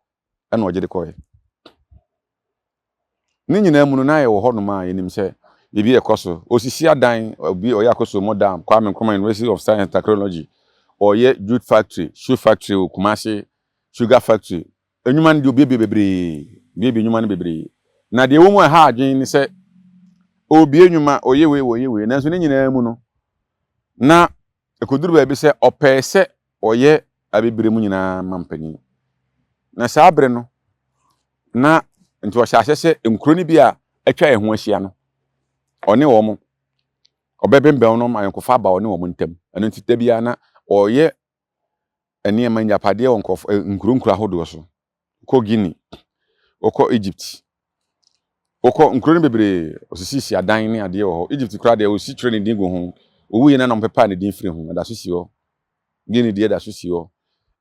Speaker 1: ɛna ɔgye de kɔɛ. Ne nyinaa mu no na yɛwɔ hɔnom a yɛnim sɛ biribi ɛkɔ so. Osisi adan, obi ɔyɛ Akosombo Dam, Kwame Nkrumah University of Science and Technology, ɔyɛ jute factory, shoe factory wɔ Kumasi, sugar factory. Enyuma no deɛ obiebie bebree, biebie enyuma no bebree. Na deɛ ɛwɔ mu a ɛha adwene ne sɛ ɔrebue nnwuma, ɔyɛ wei, ɔyɛ wei, nanso ne nyinaa mu no, na ɛkɔduru baabi sɛ ɔpɛɛ sɛ ɔyɛ abibire mu nyinaa mampanyin. Na saa bere no, na nti ɔhyɛ aseɛ sɛ nkuro no bi a atwa yɛn ho ahyia no, ɔne wɔn, ɔbɛbembɛn wɔn ayɔnkofa aba ɔne wɔn ntam. Ɛno nti da biara na ɔyɛ nneɛma nyapadeɛ wɔ nkurɔfo nkuro nkuro ahodoɔ so. Wokɔ Guinea, wokɔ Egypt, wokɔ nkuro no bebree, ɔsisisi adan ne adeɛ wɔ hɔ. Egypt koraa deɛ ɔsi twerɛ ne din gu ho. Owuiɛ no na wɔpepaa ne din firi ho, ɛda so si hɔ. Guinea deɛ da so si hɔ.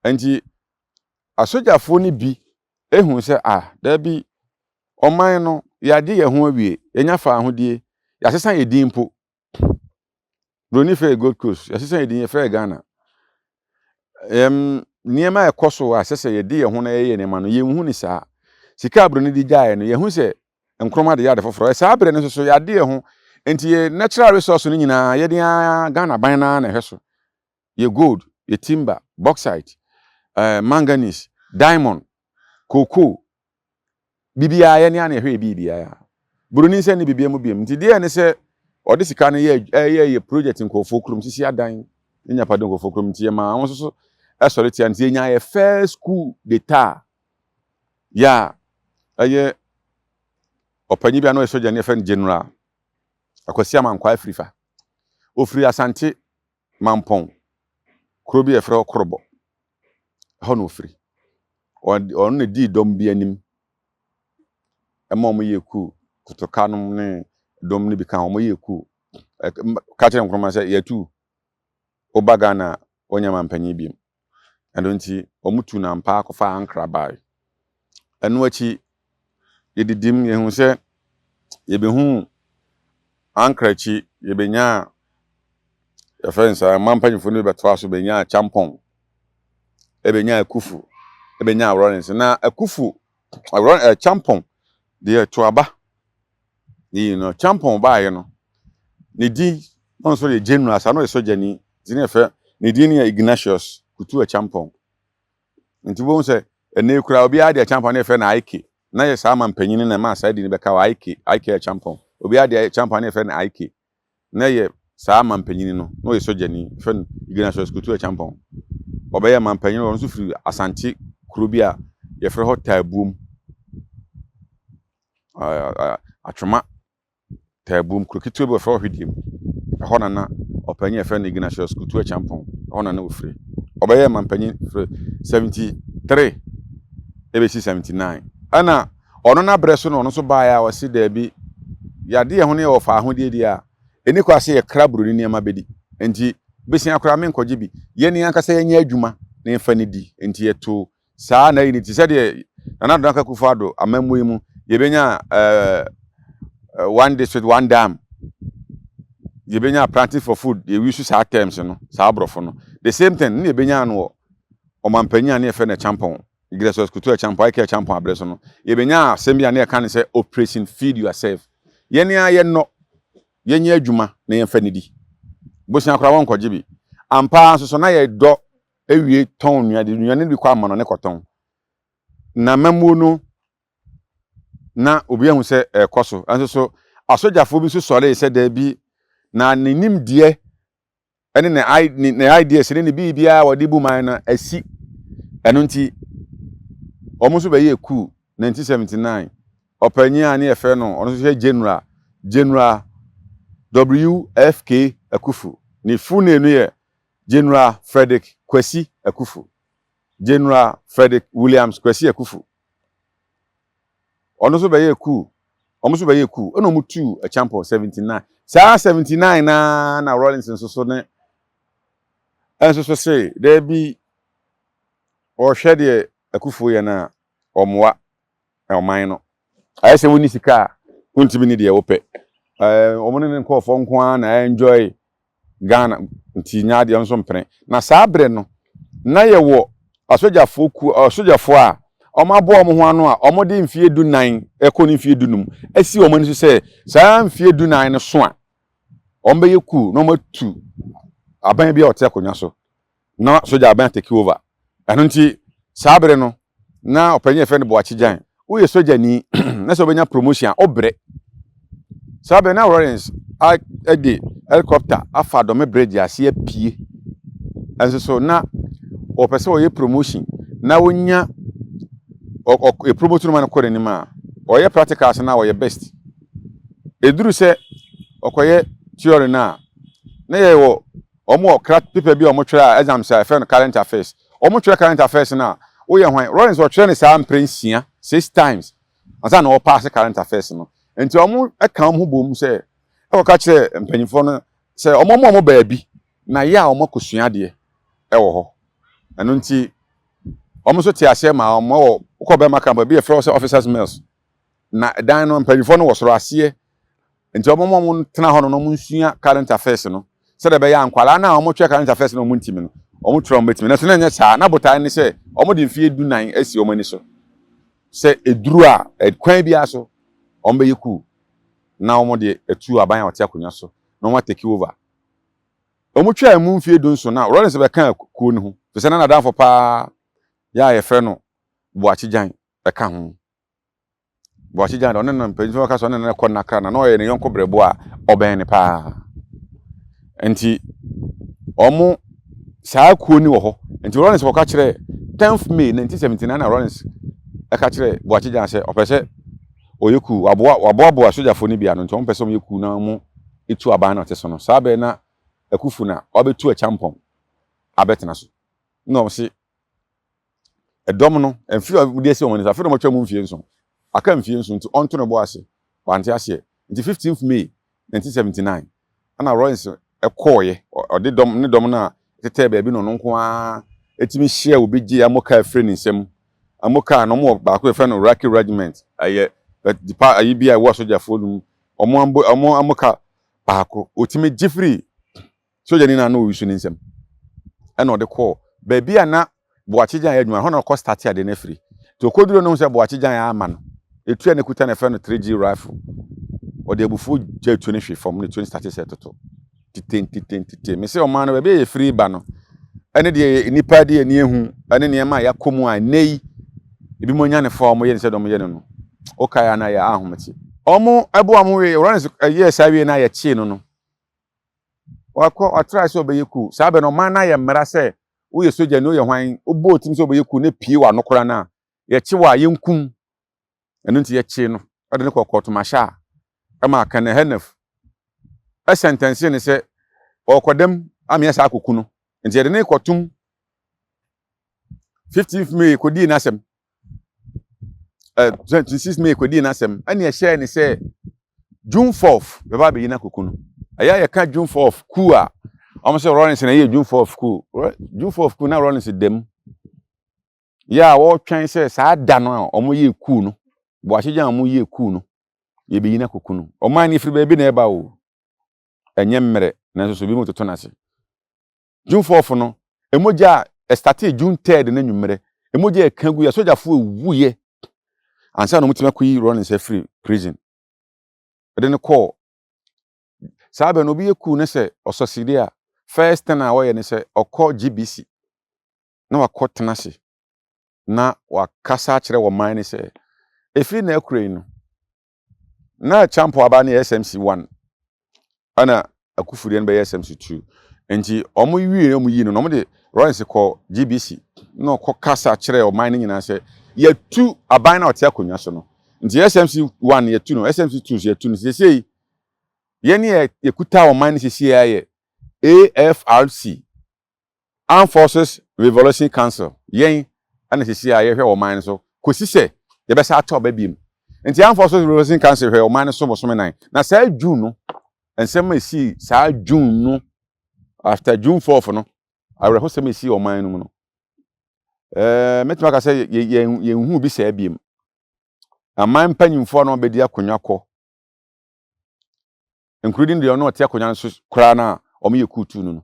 Speaker 1: Nti asogyafoɔ no bi ehu sɛ ah daabi ɔman no yɛagye yɛn ho awie, yɛnya fa ahodie, yɛasesa yɛ din mpo. Broni frɛ Gold Coast, yɛasesa yɛ din yɛfrɛ Ghana. Nneɛma a ɛkɔ so a ɛsɛ sɛ yɛde yɛn ho na yɛyɛ nneɛma no, yɛnhu ne saa. Sika a broni de gyaeɛ no, yɛhu sɛ Nkrumah de yɛ ade foforɔ. Saa berɛ no nso so yɛade yɛn ho. Nti yɛ natural resource no nyinaa yɛde ara Ghana ban no ara na ɛhwɛ so. Yɛ gold, yɛ timber, bauxite, manganese, diamond, cocoa, biribiara yɛne ara na ɛhwɛ yɛ biribiara. Buroni nsa nni biribiara mu biom. Nti deɛ ne sɛ ɔde sika no yɛ ɛyɛ yɛ project nkurɔfoɔ kurom, sisi adan ne nyapade nkurɔfoɔ kurom. Nti yɛmaa wɔn nso so ɛsɔre tia. Nti yɛnyaa yɛ first coup d'etat yɛ a ɛyɛ ɔpanyin bi a na ɔyɛ sogyani yɛfrɛ no General Akwasi Amankwaa Afrifa. Ofiri Asante Mampɔn, kuro bi a yɛfrɛ hɔ Korobɔ. Ɛhɔ na ofiri. Ɔno na dii dɔm bi anim ɛma wɔn yɛ coup. Kotoka nom ne dɔm no bi ka ho, wɔn yɛ coup. Ka kyerɛ Nkrumah sɛ yɛtu woba Ghana a wɔnyɛ mampanyin biom. Ɛno nti wɔn tu no ampa akɔfa Ankara baeɛ. Ɛno akyi yɛdidim yɛhu sɛ yɛbɛhu Ankara akyi yɛbɛnya yɛfrɛ no sɛ mma mpanyinfoɔ no bi bɛtoa so bɛnya Champɔn, ɛbɛnya Akufu, ɛbɛnya Rawlings. Na Akufu Champɔn deɛ to aba yi no, Champɔn baeɛ no ne din ɔno nso yɛ general saa na ɔyɛ sogyani nti ne yɛfrɛ ne din no yɛ Ignatius Kutu Acheampong. Nti wobɛhu sɛ ɛnɛ koraa obiara de Acheampong ne yɛfrɛ no IK. Na yɛ saa mampanyin na ɛmaa saa din no bɛka wɔ IK, IK Acheampong. Obiara de Acheampong ne yɛfrɛ no IK. Na yɛ saa mampanyin no na ɔyɛ sogyani yɛfrɛ no Ignatius Kutu Acheampong. Ɔbɛyɛ mampanyin, ɔno nso firi Asante kuro bi a yɛfrɛ hɔ Taabuom, Atwoma Taabuom, kuro ketewa bi wɔfrɛ hɔ Hwediem. Ɛhɔ na na ɔpanyin a yɛfrɛ no Ignatius Kutu Acheampong, ɛhɔ na na ɔfiri. Ɔbɛyɛ mampanyin firi 73 ɛbɛsi 79. Ɛna ɔno n'abrɛ so na ɔno nso baeɛ a ɔse daabi, yɛade yɛn ho ne yɛwɔ fa ahodie deɛ a, ɛni kɔ ase yɛkra buroni nneɛma bɛdi. Nti besia koraa menkɔgye bi. Yɛn ankasa yɛnyɛ adwuma na yɛmfa ne di. Nti yɛto saa na yi ne ti sɛdeɛ Nana Addo Dankwa Akufo-Addo amammuo yi mu yɛbɛnya one district one dam, yɛbɛnya planting for food, yɛwi so saa terms no, saa aborɔfo no, the same thing ne yɛbɛnya no wɔ ɔmampanyin a ne yɛfrɛ no Acheampong, Ignatius Kutu Acheampong, IK Acheampong abrɛ so no, yɛbɛnya asɛm bi a ne yɛka ne sɛ Operation Feed Yourself. Yɛne a yɛnnɔ yɛnyɛ adwuma na yɛmfa ne di bosia koraa wɔnkɔgye bi. Ampa nso so na yɛdɔ ewie tɔn nnuane, nnuane bi kɔ ama no ne kɔtɔn na mamuo no na obi ahu sɛ ɛkɔ so. Ɛnso so asogyafoɔ bi nso sɔree sɛ daabi, na ne nimdeɛ ɛne ne ideas ne ne biribiara a wɔde bu man no asi. Ɛno nti wɔn nso bɛyɛ coup 1979. Ɔpanyin a ne yɛfrɛ no, ɔno nso yɛ General WFK Akufu. Ne full name no yɛ General Frederick Kwesi Akufu, General Frederick Williams Kwesi Akufu. Ɔno nso bɛyɛ coup, wɔn nso bɛyɛ coup ɛna wɔn tu Acheampong 79. Saa 79 naa na Rawlings nso so ne ɛnso so se daabi, ɔhwɛ deɛ Akufo yɛ no a ɔmmoa ɔman no. Ayɛ sɛ wonni sika a wontumi ne deɛ wopɛ. Wɔn ne ne nkurɔfoɔ nko ara na enjoy Ghana nti nya adeɛ nso mpene. Na saa berɛ no na yɛwɔ asogyafoɔ kuo, asogyafoɔ a wɔn aboa wɔn ho ano a wɔde mfeɛ 14 ɛkɔ ne mfeɛ 15 asi wɔn ani so sɛ saa mfeɛ 14 no so a wɔn bɛyɛ coup na wɔn atu aban bi a ɔte akonnwa so na sogya aban take over. Ɛno nti saa berɛ no na ɔpanyin a yɛfrɛ no Boakye Gyan. Woyɛ sogyani na sɛ wobɛnya promotion a, wobrɛ. Saa bɛ na Lawrence de helicopter afa Dome Bridge ase apue. Nso so na wɔpɛ sɛ wɔyɛ promotion na wonya ɔ promote no ma no kɔ n'anim a, ɔyɛ practicals na ɔyɛ best. Eduru sɛ ɔkɔyɛ theory no a, na yɛwɔ wɔn wɔ kra paper bi a wɔtwerɛ a exams a yɛfrɛ no current affairs. Wɔtwerɛ current affairs no a, woyɛ hwan? Lawrence ɔtwerɛ no saa mprɛ nsia, six times, ansa na ɔpaase current affairs no. Nti wɔn ka wɔn ho bom sɛ ɛkɔka kyerɛ mpanyinfoɔ no sɛ wɔn ama wɔn baabi na yɛ a wɔn akɔsua adeɛ ɛwɔ hɔ. Ɛno nti wɔn nso te aseɛ ma wɔn wɔ wokɔ bɛrima camp bi yɛfrɛ wɔ sɛ officers mills, na dan no mpanyinfoɔ no wɔ soro aseɛ. Nti wɔn a wɔn tena hɔ no na wɔn nsua current affairs no sɛdeɛ ɛbɛyɛ a nkwadaa no a wɔtwerɛ current affairs no wɔn ntumi no, wɔn twerɛ wɔn bɛtumi. Na so na nyɛ saa na botae ne sɛ wɔn de mfie 14 asi wɔn ani so sɛ eduru a ɛkwan biara so wɔn bɛyɛ coup na wɔn de atu aban a ɔte akonnwa so na wɔn atake over. Wɔn twaa mu mfie 17 na Rawlings bɛka kuo no ho te sɛ na n'adamfo paa yɛ a yɛfrɛ no Boakye Gyan ɛka ho. Boakye Gyan de, ɔne no mpanyinfoɔ ka sɛ ɔne no kɔ nnakra na ɔyɛ ne yɔnko brɛbo a ɔbɛn ne paa. Nti wɔn saa kuo ni wɔ hɔ. Nti Rawlings kɔka kyerɛ 10th May 1979 na Rawlings ɛka kyerɛ Boakye Gyan sɛ ɔpɛ sɛ ɔyɛ coup, waboa waboaboa sogyafoɔ no bi ano, nti wɔn pɛ sɛ wɔyɛ coup na wɔn etu aban na ɔte so no. Saa bɛyɛ na Akuffo na wabɛtu Acheampong abɛtena so, na wɔn se ɛdɔm no mfe a wɔde asi wɔn ani so afei na wɔatwa mu mfie 7, aka mfie 7, nti ɔnto ne bo ase. Wante aseɛ. Nti 15th May 1979 ɛna Rawlings ɛkɔɔyɛ, ɔde dɔm ne dɔm no a tetɛ baabi na ɔno nko ara etumi hyia obi gye ammo kaa firi ne nsam. Ammo kaa no, wɔn wɔ baako yɛfrɛ no Raki Regiment, ɛyɛ dipa ayi bi a ɛwɔ asogyafoɔ no mu. Wɔn ambo wɔn ammo kaa baako otumi gye firi sogyani na ano oyi ne nsam, ɛna ɔde kɔɔ baabi a na Boakye Gyan yɛ adwuma hɔ na ɔkɔ start ade no afiri. Nti okoduro no ho sɛ Boakye Gyan ama no etu a ne kuta na ɛfrɛ no 3G rifle, ɔde abufuo gya etu no hwe fam na etu no start sɛ ɛtoto titen titen titen. Mese ɔman no baabi a yɛfiri ba no ɛne deɛ nipa de ani ehu ɛne nneɛma a yɛakɔ mu a nnɛ yi ebi mo anya ne fa a wɔyɛ ne sɛ deɛ wɔyɛ no, okae a na yɛ ahomete. Wɔn ɛbo a wɔn wie Rawlings ɛyɛ saa wie na yɛkyee no, wakɔ ɔtra sɛ ɔbɛyɛ coup. Saa bɛ no ɔman no ayɛ mmara sɛ woyɛ sogya ni, woyɛ hwan, wobɔ otim sɛ wobɛyɛ coup ne pie w'ano koraa no a, yɛkye wɔ a yɛnkum. Ɛno nti yɛkyee no, ɛde no kɔ kɔɔtomahyɛ a ɛma Colonel Hennef ɛsentence ne sɛ ɔkɔdam ameɛ saa akɔku no. Nti yɛde ne kɔtum 15th May kɔdii n'asɛm, 26 May kɔdii n'asɛm, ɛne ɛhyɛɛ ne sɛ June 4th bɛba abɛyi no akɔku no. Ɛyɛ a yɛka June 4th coup a, wɔn sɛ Rawlings na ɛyɛ June 4th coup. June 4th coup na Rawlings dam yɛ a wɔretwɛn sɛ saa da no a wɔyɛ coup no, Boakye Gyan a wɔyɛ coup no, yɛbɛyi no akɔku no. Ɔman no firi baabi na ɛba o, ɛnyɛ mmerɛ, nanso so bi mu toto n'ase. June 4th no, emogya a ɛstartee June 3rd no anwummerɛ, emogya a ɛka gu yɛ sogyafoɔ ewuyɛ ansa na wɔtumi akɔyi Rawlings afiri prison ɛde no kɔɔ. Saa bɛ no obi yɛ coup ne sɛ ɔsɔsidi a, first thing a wɔyɛ ne sɛ ɔkɔ GBC na wakɔ tena ase na wakasa akyerɛ wɔ man ne sɛ efiri na akura yi no na Acheampong aba ne yɛ SMC 1, ɛna Akufo deɛ no bɛyɛ SMC 2. Nti wɔn wie wɔn yi no na wɔn de Rawlings kɔ GBC na ɔkɔ kasa kyerɛ ɔman no nyinaa sɛ yɛtu aban na ɔte akonnwa so no. Nti SMC 1 yɛtu no, SMC 2 nso yɛtu no. Siesie yɛn yɛ yɛkuta ɔman no siesie ayɛ AFRC, Armed Forces Revolution Council, yɛn ɛna siesie a yɛhwɛ ɔman no so kòsi sɛ yɛbɛsa atɔ ɔba biem. Nti Armed Forces Revolution Council hwɛ ɔman no so bosome 4. Na saa June no, nsɛm a esi saa June no, after June 4th no, awerɛhosɛm a esi ɔman no mu no, mɛtumi aka sɛ yɛn yɛn hu bi saa biem. Aman mpanyinfoɔ no bɛdi akonnwa kɔ, including deɛ ɔno ɔte akonnwa no so koraa no a wɔn yɛ coup tu no,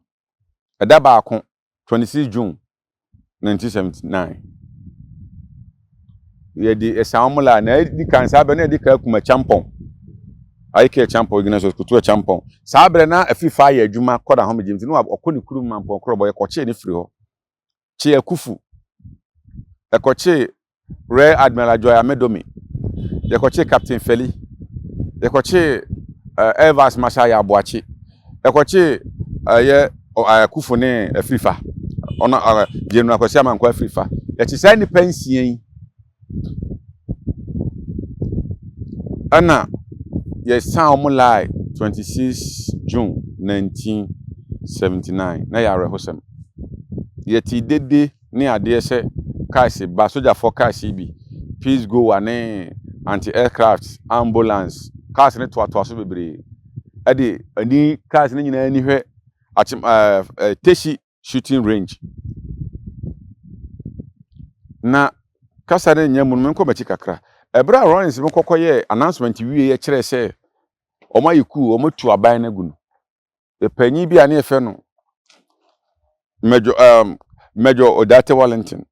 Speaker 1: ɛda baako, 26 June 1979, yɛde ɛsan wɔn la na ɛdi kan. Saa bɛ na yɛde kan kum Acheampong, ayike Acheampong, Ignatius Kutu Acheampong. Saa bɛrɛ na afi fa ayɛ adwuma kɔ na ahomegye nti na ɔkɔ ne kurom Mampɔn korɔbɔ. Yɛkɔkyee ne firi hɔ, kyee Akuffo, ɛkɔkyee Rear Admiral Joy Amedomi. Yɛkɔkyee Captain Feli, yɛkɔkyee Air Vice Marshal Yaw Boakye, yɛkɔkyee ɛyɛ Akufo ne Afrifa, ɔno General Kwasi Amankwa Afrifa. Yɛkye saa nnipa nsia yi ɛna yɛsan wɔn line 26 June 1979 na yɛ awerɛhosɛm. Yɛte dede ne adeɛ sɛ cars ba, sogyafoɔ cars yi bi, peace goer ne anti aircraft, ambulance, cars no toatoa so bebree. Ɛde ani cars no nyinaa ani hwɛ akyem ɛɛ ɛɛ Teshie shooting range. Na kasa no nyɛ mu no, menkɔ m'akyi kakra. Ɛberɛ a Rawlings no kɔkɔyɛɛ announcement wie kyerɛɛ sɛ wɔn ayɛ coup, wɔn atu aban no agu no, panyin bi a ne yɛfrɛ no Major Odartey Wellington,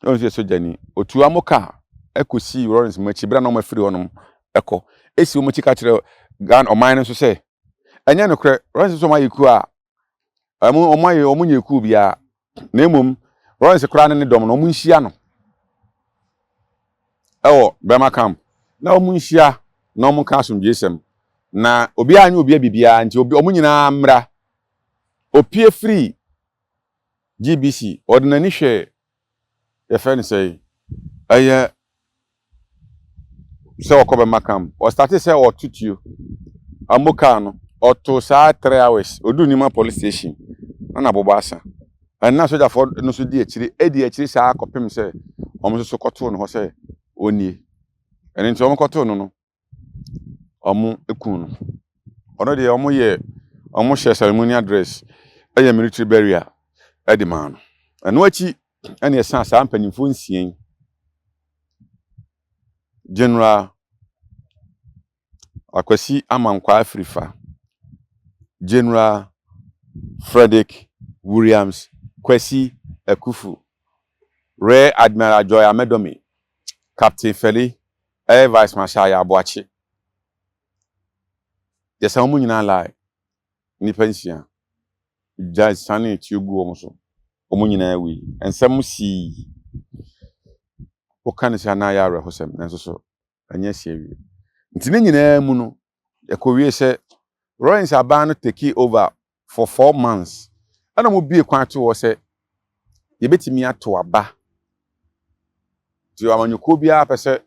Speaker 1: ɔno nso yɛ sogyani, otu amo kaa ɛkɔsii Rawlings mu akyi berɛ a na wɔn afiri hɔnom ɛkɔ. Esi wɔn akyi ka kyerɛ Ghana ɔman no nso sɛ ɛnyɛ nokorɛ, Rawlings nso wɔn ayɛ coup a wɔn ayɛ wɔn nyɛ coup biara, na mmom Rawlings koraa ne ne dɔm no wɔn nhyia no ɛwɔ Burma Camp na wɔn nhyia na wɔn nka asomdwoesɛm na obiara nye obiara biribiara, nti obi wɔn nyinaa mmra. Opie firi GBC, ɔde n'ani hwɛ yɛfrɛ no sɛ ɛyɛ sɛ ɔkɔ Burma Camp, ɔstarte sɛ ɔto tuo amo kaa no, ɔto saa 3 hours, oduu Nima police station na n'abobɔ asa. Ɛnna sogyafoɔ no nso di akyire edi akyire saa kɔpem sɛ wɔn nso so kɔtoo no hɔ sɛ ɔnie. Ɛno nti wɔn kɔtoo no no, wɔn ekum no. Ɔno deɛ, wɔn yɛ wɔn hyɛ ceremonial dress, ɛyɛ military burial ɛde maa no. Ɛno akyi ɛna ɛsan saa mpanyinfoɔ nsia yi: General Akwasi Amankwa Afrifa, General Frederick Williams Kwesi Akufu, Rear Admiral Joy Amedome, Captain Feli, Air Vice Marshal Yaw Boakye. Yɛsan wɔn nyinaa lie, nnipa nsia. Gya sane tuo gu wɔn so. Wɔn nyinaa wui. Nsɛm sii. Woka ne sɛ anaa yɛ awerɛhosɛm, nanso so ɛnyɛ si awie. Nti ne nyinaa mu no, yɛkɔwie sɛ Rawlings aban no take over for 4 months. Ɛna wɔn bue kwan to hɔ sɛ yɛbɛtumi ato aba. Nti amanyɔkuo biara pɛ sɛ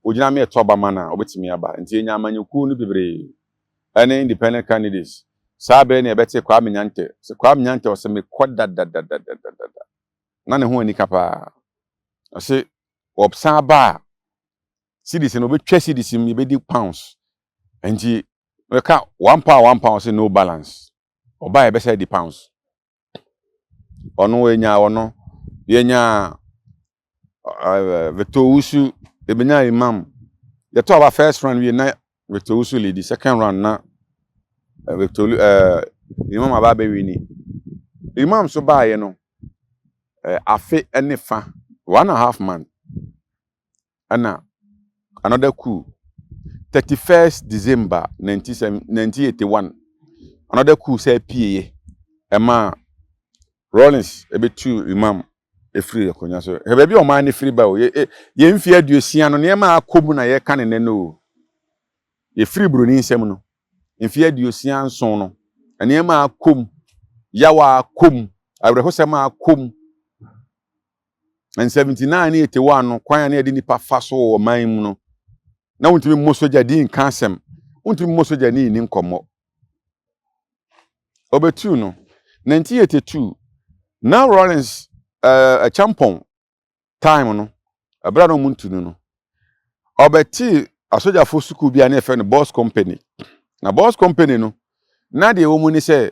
Speaker 1: ogyina mi ɛto aba ma no a, ɔbɛtumi aba. Nti yɛnya amanyɔkuo no bebree ɛne independent candidates. Saa bɛyɛ na yɛbɛte Kwame Nyante. Sɛ Kwame Nyante ɔsɛ mekɔ dadadadadada na ne ho anika paa. Ɔsɛ ɔsan ba a, cedis no obɛtwa cedis mu, yɛbɛdi pounds. Nti wɔka £1, £1, ɔsɛ no balance. Ɔbaa yɛbɛsɛ di pounds. Ɔno yɛnya, ɔno yɛnya Victor Owusu, ebenya Imam. Yɛtɔ aba first round wie na Victor Owusu lead, second round na Victor Imam aba abɛwi ni. Imam so baayɛ no, afe ne fa, 1.5 month, ɛna another coup, 31st December 1981, another coup sɛ pie ɛma Rawlings ɛbɛtu Imam efiri akonnwa so. Hwɛ baabi a ɔman no firi ba o. Yɛ yɛn mfe 60 no, nneɛma a akɔ mu na yɛka ne nɛ no o. Yɛfiri buroni nsam no, mfe 67 no, nneɛma a akɔ mu, yaw a akɔ mu, awerɛhosɛm a akɔ mu. And 79 ne 81 no, kwan a ne yɛde nipa fa so wɔ ɔman mu no, na wontumi mmɔ sogya di nka asɛm, wontumi mmɔ sogya ne nni nkɔmmɔ. Ɔbɛtuu no 1982 na Rawlings Acheampong time no, ɛberɛ a na ɔmo ntu no no, ɔbɛtee asogyafoɔ sukuu bi a ne yɛfrɛ no Boys Company. Na Boys Company no, na deɛ ɛwɔ mu ne sɛ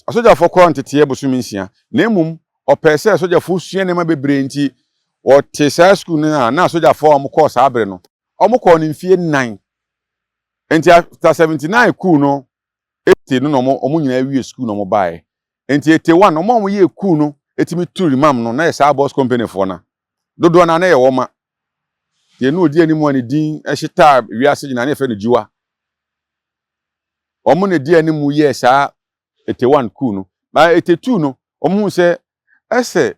Speaker 1: asogyafoɔ kɔ nteteɛ bosome 6, na mmom ɔpɛɛ sɛ asogyafoɔ sua nneɛma bebree, nti wɔte saa sukuu no a na asogyafoɔ a wɔkɔɔ saa bere no, wɔkɔɔ no mfie 4. Nti after 79 coup no, 80 no na wɔn nyinaa wie sukuu na wɔn baeɛ. Nti 81 wɔn a wɔyɛ coup no etimi tu Imam no, na yɛ saa Boys Company foɔ na dodoɔ na na yɛ wɔn ma deɛ no odi anim a ne din ɛhyetaa wiase nyinaa ne yɛfrɛ no Jiwa. Wɔn na di anim yɛ saa 81 coup no. Na 82 no, wɔn hu sɛ ɛsɛ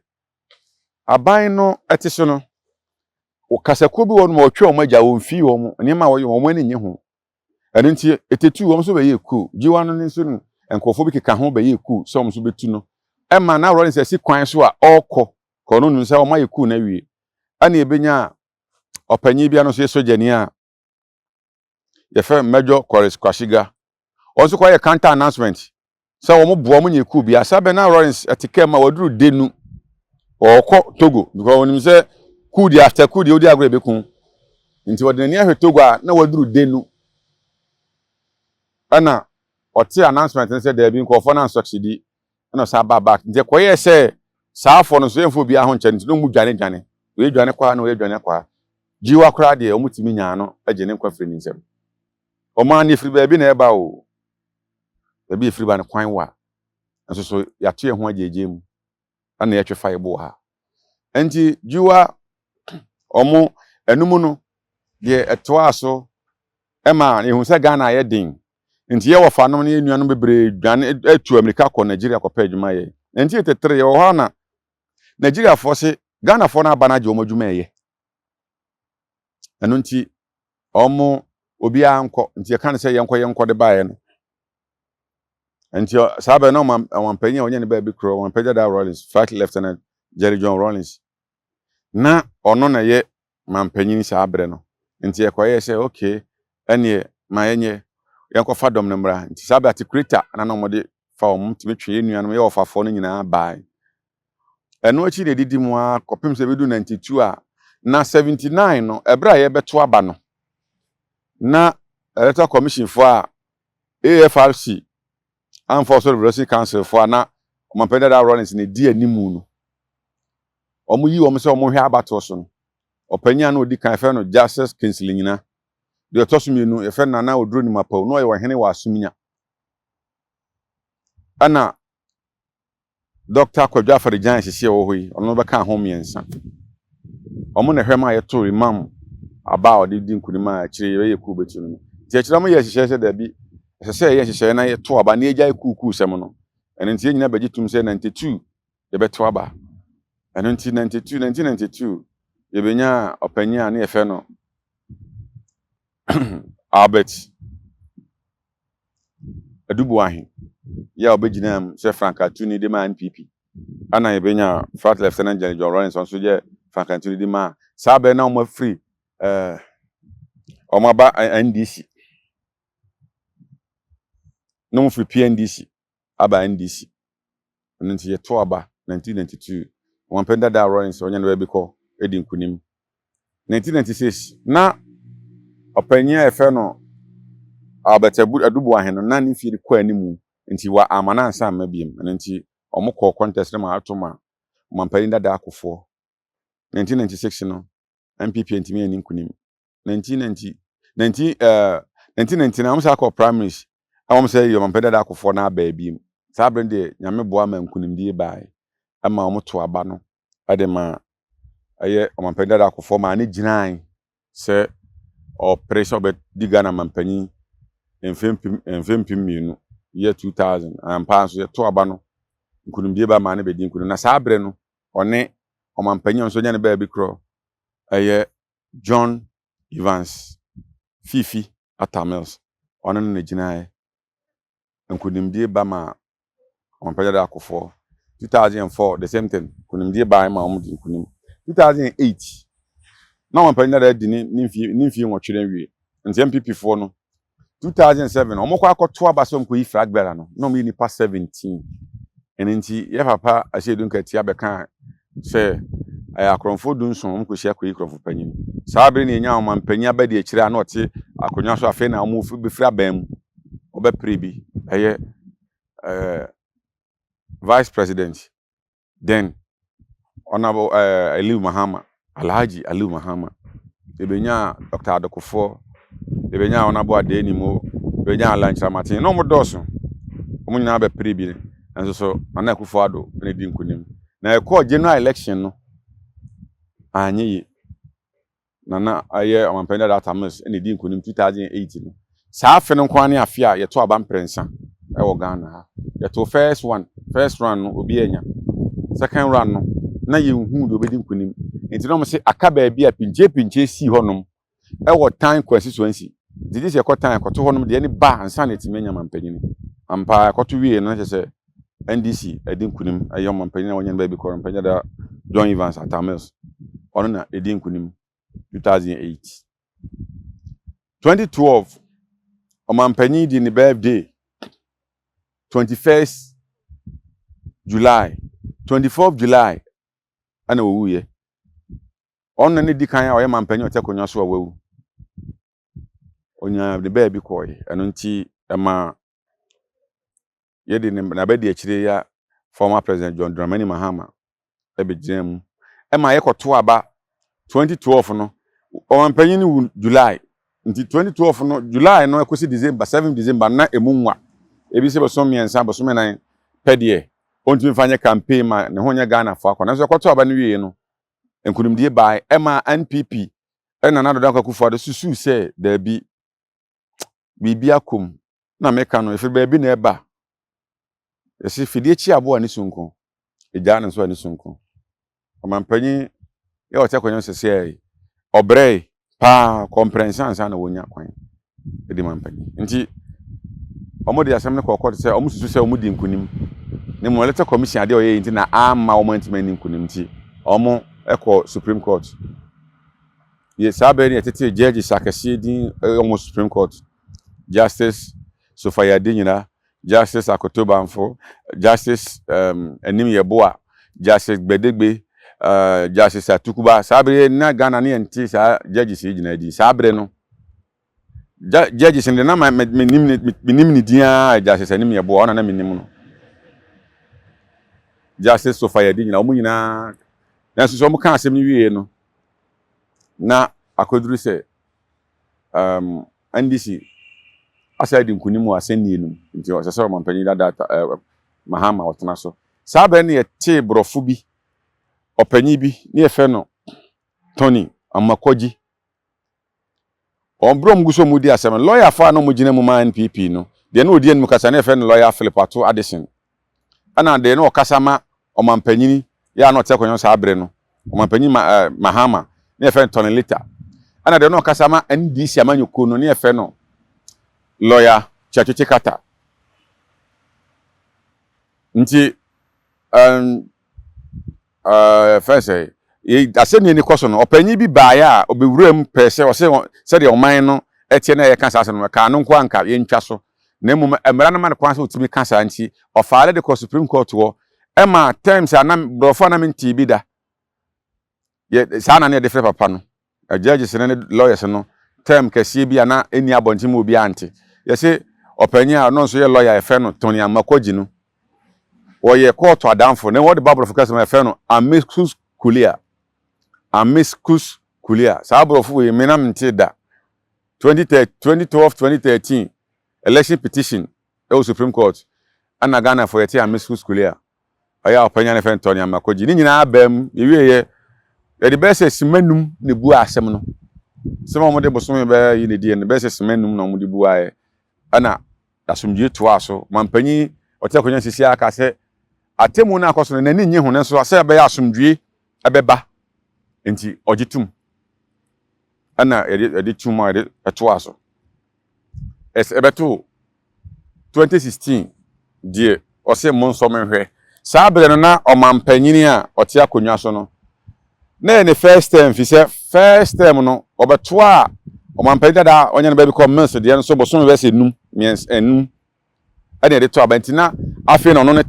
Speaker 1: aban no ɛte so no. Kasakuo bi wɔ nom a wɔtwe wɔn agya, wɔmfii wɔn, nneɛma a wɔyɛ wɔn ani nnye ho. Ɛno nti, etetu wɔn nso bɛyɛɛ kuw. Gyiwa no nso no, nkurɔfoɔ bi keka ho bɛyɛɛ kuw sɛ wɔn nso bɛtu no. Ɛma na Rawlings asi kwan so a ɔrekɔ, kɔ no nim sɛ wɔayɛ kuw no awie. Ɛna ɛbɛnyaa ɔpanyin bi a no nso yɛ sogyani a yɛfrɛ no Major Koris Kwashiga. Wɔn nso kɔyɛ counter announcement sɛ wɔn boa wɔn nyɛ kuw bi. Asa bɛ na Rawlings ɛte kaa mu a waduru Denu. Ɔrekɔ Togo because wɔnim sɛ kuw deɛ after kuw deɛ wodi agorɔ ebeku. Nti wɔde n'ani ahwɛ Togo a na waduru Denu. Ɛna ɔte announcement no sɛ daabi nkurɔfoɔ no ansucceedi ɛna ɔsan baa back. Nti ɛkɔyɛɛ sɛ saa afɔ no nso yɛmfa obiara ho nkyɛ no nti na wɔn dwane dwane. Wei dwane kɔ ha na wei dwane kɔ ha. Gyiwa koraa deɛ wɔtumi nyaa no gye ne nkwa firi ne nsam. Wɔn ara no ɛfiri baabi na ɛba o. Baabi ɛfiri ba no kwan wa. Nso so yɛato yɛn ho agyegye mu ɛna yɛtwe fa yɛbo wɔ ha. Nti Gyiwa wɔn ɛnum no deɛ ɛtoaa so ɛma yɛhu sɛ Ghana ayɛ den. Nti yɛ wɔfanom ne yɛn nuanom bebree dwane atu amirika kɔ Nigeria kɔpɛ adwuma yɛ. Nti yɛtetere yɛwɔ hɔ na Nigeriafoɔ se Ghanafoɔ no aba no agye wɔn adwuma ɛyɛ. Ɛno nti wɔn obiara nkɔ nti yɛka no sɛ yɛnkɔ yɛnkɔ de baeɛ no. Nti saa bɛn na ɔmampanyin a ɔnyɛ ne baabi korɔ ɔmampanyin dada Rawlings, Flight Lieutenant Jerry John Rawlings, na ɔno na ɛyɛ mampanyin saa berɛ no. Nti yɛkɔyɛɛ sɛ okay ɛneɛ ma yɛnyɛ yɛnkɔfa dɔm no mmra. Nti saa berɛ articulator na na wɔde fa wɔn tumi twe yɛn nuanom yɛ ɔfafoɔ no nyinaa bae. Ɛno akyi na ɛdidi mu ara kɔpem sɛ ɛbɛdu 92 a na 79 no ɛberɛ a yɛbɛto aba no na Electoral Commission foɔ a AFRC, Armed Forces Revolutionary Council foɔ a na ɔmampanin dada Rawlings na ɛdi animu no, wɔn yi wɔn sɛ wɔn hwɛ abatoɔ so no, ɔpanyin a na ɔdi kan yɛfrɛ no Justice Kingsley Nyina, deɛ ɔtɔ so mmienu yɛfrɛ no Nana Oduro Nimapawu, na ɔyɛ ɔhene wɔ Asumnya, ɛna Dɔkta Kwadwo Afari-Gyan sisi a ɔwɔ hɔ yi, ɔno bɛkaa ho mmiɛnsa. Wɔn na ɛhwɛ ma yɛtoo Imam aba a ɔde di nkunim a akyire yɛbɛyɛ kuw bɛtu no no. Nti akyire wɔn yɛ nhyehyɛe sɛ dabi, ɛsɛ sɛ yɛyɛ nhyehyɛe na yɛto aba na yɛgyae kuukuu sɛm no. Ɛno nti yɛn nyinaa bɛgye tom sɛ 92 yɛbɛto aba. Ɛno nti 92, 1992 yɛbɛnyaa ɔpanyin a ne yɛfrɛ no Albert Adu Boahe yɛ a ɔbɛgyinaa mu sɛ frankaatuni de maa NPP. Ɛna yɛbɛnya Flight Lieutenant General John Rawlings nso yɛ frankaatuni de maa saa bɛrɛ na wɔn afiri wɔn aba NDC na wɔn firi PNDC aba NDC. Ɛno nti yɛto aba 1992 wɔn mpɛn dada Rawlings ɔnyɛ no baabi kɔ di nkunim. 1996 na ɔpanyin a yɛfrɛ no Albert Adu Boahe no na ne mfie de kɔ anim nti wa ama no ansa amma biem. Ɛno nti wɔn kɔɔ contest no ma ato ma ɔmampanyin dada Akufoɔ. 1996 no NPP ntumi anni nkunim. 1990 19 1999 wɔn sɛ akɔ primaries a wɔn sɛ yɛ ɔmampanyin dada Akufoɔ na aba biem. Saa abere deɛ Nyame boa ma nkunimdie baeɛ ɛma wɔn to aba no ɛde ma ɛyɛ ɔmampanyin dada Akufoɔ maa ne gyinae sɛ ɔpere sɛ ɔbɛdi Ghana mampanyin mfe 2000, year 2000. Ampa nso yɛto aba no nkunimdie ba maa ne bɛdi nkunim. Na saa abere no ɔne ɔmampanyin a nso nya ne baabi korɔ ɛyɛ John Evans Fifi Atta Mills, ɔno no na gyinaeɛ. Nkunimdie ba ma ɔmampanyin dada Akufoɔ. 2004 the same thing, nkunimdie ba ma wɔn di nkunim. 2008 na ɔmampanyin dada di ne mfie 8 na wie nti NPP foɔ no 2007 wɔn kɔ akɔto aba sɛ wɔn kɔ yi flag bearer no na wɔn yi nipa 17. Ɛno nti yɛ papa Asiedu Nketia bɛka sɛ ɛyɛ akorɔmfoɔ 17 wɔn kɔ hyia kɔ yi korɔmfo panyin. Saa abere na yɛnya ɔmampanyin abɛdi akyire a na ɔte akonnwa so afei na wɔn bɛfiri aban mu ɔbɛpere bi ɛyɛ vice president then Honourable Aliu Mahama, Alhaji Aliu Mahama. Yɛbɛnya Dr. Adokofoɔ, yɛbɛnya Honourable Adenimo, yɛbɛnya Alan Kyerematen na wɔn dɔɔso. Wɔn nyinaa bɛpere bi nso so Nana Akufo-Addo na edi nkunim. Na ɛkɔɔ general election no anyɛ yie. Nana ɛyɛ ɔmampanyin dada Atta Mills na edi nkunim 2008 no. Saa afe no nko ara ne afe a yɛto aba mprɛnsa ɛwɔ Ghana ha. Yɛto first one, first round no obi anya. Second round no na yɛnhuu deɛ ɔbɛdi nkonim. Nti na wɔn se aka baabi a pinkyee pinkyee sii hɔnom ɛwɔ Tan constituency. Nti gye sɛ yɛkɔ Tan kɔto hɔnom deɛ ne ba ansa na yɛtumi anya mampanyini. Ampa ara yɛkɔto wie no na kyerɛ sɛ NDC adi nkonim, ɛyɛ ɔmampanyin a wɔnyɛ no baabi kɔ, ɔmampanyin dada John Evans Atta Mills. Ɔno na ɛdi nkonim 2008. 2012 ɔmampanyin di ne birthday 21st July, 24th July ɛna ɔwuiɛ. Ɔno na ne di kan a ɔyɛ mampanyin a ɔte akonnwa so a wawu. Ɔnyaa ne baabi kɔɔe. Ɛno nti ɛma yɛde ne n'abɛdi akyire ya former President John Dramani Mahama ɛbɛgyina mu. Ɛma yɛkɔto aba 2012 no, ɔmampanyin no wu July. Nti 2012 no, July no ɛkɔsi December, 7 December na emu nwa. Ebi sɛ bɔsɔm 3, bɔsɔm 4 pɛ deɛ, ɔntumi mfa nyɛ campaign ma ne ho nyɛ Ghanafoɔ akɔ. Nanso ɛkɔto aba no wie no, nkonimdie bae ɛma NPP ɛna Nana Addo Dankwa Akufo-Addo susuu sɛ daabi, biribi akɔ na meka no, ɛfiri baabi na ɛba. Yɛsi fidie kyi aboa ne sonko, egyaa ne nso a ne sonko. Ɔmampanyin yɛ ɔte akonnwa so sɛ yi, ɔbrɛ paa kɔmprɛnsa ansa na wɔnya kwan ɛdi mampanyin. Nti wɔn de asɛm no kɔɔ court sɛ wɔn susu sɛ wɔn di nkunim. Ne mu Electoral Commission adeɛ a ɔyɛ yi nti na ama wɔn antumi ani nkunim, nti wɔn kɔ Supreme Court. Yɛ saa bɛrɛ no yɛtete judges akɛseɛ din wɔn Supreme Court. Justice Sophia Adinyira, Justice Akoto Banfo, Justice Anim Yeboah, Justice Gbadegbe, Justice Atukuba. Saa bere na Ghana ne yɛnte saa judges yi gyina di. Saa bere no judges no de na menim ne din ara, Justice Anim Yeboah, ɔna na menim no. Justice Sophia Adinyira, wɔn nyinaa. Nanso sɛ wɔn ka asɛm no wie no, na akɔduru sɛ NDC asa adi nkunim wɔ asɛnnie no mu, nti ɔsɛ sɛ ɔmampanyin dada Mahama ɔtena so. Saa bɛrɛ no yɛtee borɔfo bi, ɔpanyin bi ne yɛfrɛ no Tony Amakɔgyi. Wɔn bere a wɔn gu so wɔn di asɛm no, lɔyafoɔ a na wɔn gyina mu ma NPP no, deɛ na ɔdi anim kasa ne yɛfrɛ no Lɔya Philip Ato Addison, ɛna deɛ na ɔkasa ma ɔmampanyin yɛ a na ɔte akonnwa saa bere no, ɔmampanyin Mahama, ne yɛfrɛ no Tony Lita, ɛna deɛ na ɔkasa ma NDC amanyɔkuo no ne yɛfrɛ no Lɔya Tsatsu Tsikata. Nti fɛn sɛ asɛnniɛ ni kɔ so no, ɔpanyin bi baeɛ a ɔbɛwura mu pɛɛ sɛ ɔsɛ sɛdeɛ ɔman no ɛteɛ na yɛka saa asɛm no kaa no nko anka yɛntwa so, na mmom mmara no ma no kwan sɛ ɔtumi ka saa, nti ɔfaale de kɔ Supreme Court hɔ. Ɛma terms a na borɔfo a na mentee bi da yɛ saa na ne yɛde frɛ papa no, judges no ne lawyers no, term kɛseɛ bi a na ɛnni abɔnten mu obi ante. Yɛsɛ ɔpanyin a ɔno nso yɛ lawyer, yɛfrɛ no Tony Amakɔgyi no, wɔyɛ kɔɔto adamfo na wɔde ba aborɔfo kasa mu, yɛfrɛ no amicus curiae, amicus curiae. Saa aborɔfo yi me na mente da. 2012, 2013 election petition ɛwɔ Supreme Court, ɛna Ghana fo yɛte amicus curiae. Ɔyɛ a ɔpanyin a yɛfrɛ no Tony Amakɔgyi ne nyinaa baa mu. Yɛwie yɛ yɛde bɛyɛ sɛ sima 5 na ebu asɛm no sɛm a wɔde bosome bɛyɛ yi na edi no, bɛyɛ sɛ sima 5 na wɔde bu ayɛ, ɛna asomdwie toa so. Mampanyin ɔte akonnwa sisi aka sɛ atemu no akɔ so no n'ani nye ho, nanso sɛ ɛbɛyɛ asomdwie ɛbɛba nti ɔgye tum, ɛna yɛde tum a yɛde ɛtoa so. Ɛsɛ ɛbɛto 2016 deɛ, ɔsɛ mo nsɔ me nhwɛ. Saa abere no na ɔmampanyini a ɔte akonnwa so no na yɛ ne first term, fi sɛ first term no ɔbɛtoa a ɔmampanyini dada a ɔnyɛ no baabi kɔ Mills deɛ no so bosome bɛyɛ sɛ 5, 3, 5 ɛna yɛde to aba. Nti na afei na ɔno ne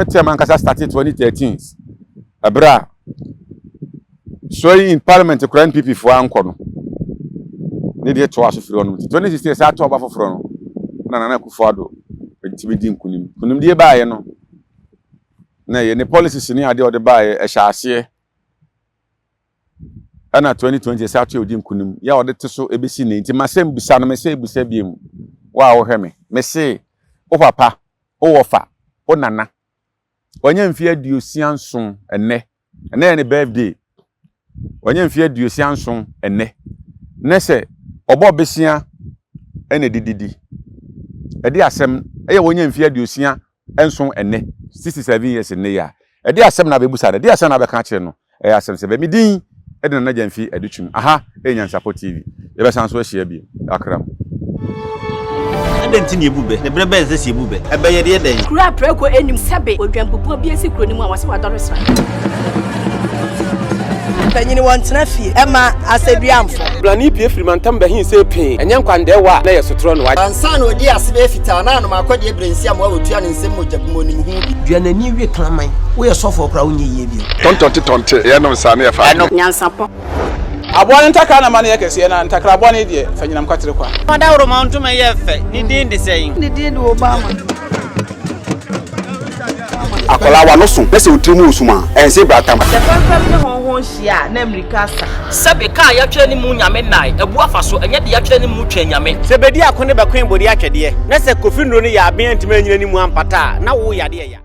Speaker 1: term ankasa started 2013, ɛberɛ a swearing in parliament kora NPP foɔ ankɔ no ne deɛ toa so firi hɔ nom. Nti 2016 saa to aba foforɔ no na Nana Akufo-Addo ntumi di nkunim. Nkunimdie baeɛ no na yɛ ne policies ne adeɛ a ɔde baeɛ ɛhyɛ aseɛ, ɛna 2020 saa to yɛ odi nkunim yɛ a ɔde te so ebesi ne. Nti masɛm bisa no, mesɛ ebisa biem, wo a wohwɛ me, mese wo papa, wo wɔfa, wo nana wɔnyɛ mfe 67 ɛnɛ, ɛnɛ yɛ ne birthday, wɔnyɛ mfe 67 ɛnɛ, ne sɛ ɔbɔ besia ɛna dididi ɛde asɛm ɛyɛ wɔnyɛ mfe 67 ɛnɛ, 67 years nnɛ yi a Ɛdeɛ asɛm na abɛbusa no? Ɛdeɛ asɛm na abɛka akyerɛ no? Ɛyɛ asɛm sɛ bɛ. Me din de Nana Gyamfi Adutwum. Aha yɛ Nyansapɔ TV. Yɛbɛsan so ahyia bio. Akram.
Speaker 2: Adɛn nti na yɛbu bɛ? Na berɛ bɛn na ɛsɛ sɛ yɛbu bɛ? Ɛbɛ yɛ deɛ dɛn?
Speaker 3: Kuro a prako nnim sɛbe odwanbubuo bi asi kuro no mu a wɔse wadɔre sra.
Speaker 4: Mpanyini wɔntena fie ɛma asɛdua mfɔ.
Speaker 5: Blani pue firi mantam bɛhe see pee, ɛnyɛ nkwandɛɛwa a na ɛyɛ sotorɔ na wagye.
Speaker 6: Ansa na ɔdii ase bɛyɛ fitaa na anom akɔdeɛ berɛ nsi amoa wɔtua ne nsam mogya gu mu ɔnim ho bi.
Speaker 7: Dua n'ani we kraman. Woyɛ sɔfoɔ koraa wonyɛ yie bio.
Speaker 8: Tɔntɔnte tɔnte yɛnom saa ne yɛfa adeɛ.
Speaker 3: Nyansapɔ.
Speaker 9: Aboa no ntakra na ma no yɛ kɛseɛ, na ntakra bɔne deɛ, fa nyinam kwatere kwa.
Speaker 10: Ɔdawuroma ntoma yɛ fɛ, ne din de sɛn?
Speaker 4: Ne din de Obama.
Speaker 11: Akwadaa w'ano so na sɛ wo tiri mu resum a, ɛnse bratam.
Speaker 12: Sɛ fɛmfɛm ne hɔnhɔn hyia a, na mmirika asa.
Speaker 13: Sɛbe kaa yɛatwerɛ ne mu nyame nnae, abu afa so, ɛnyɛ deɛ yɛatwerɛ ne mu twɛn nyame.
Speaker 10: Sɛ bedi ako ne bɛkoe bode atwɛdeɛ, na sɛ Kofi nnuro no yɛ aben antumi anyina ne mu ampata a, na wo yadeɛ ya.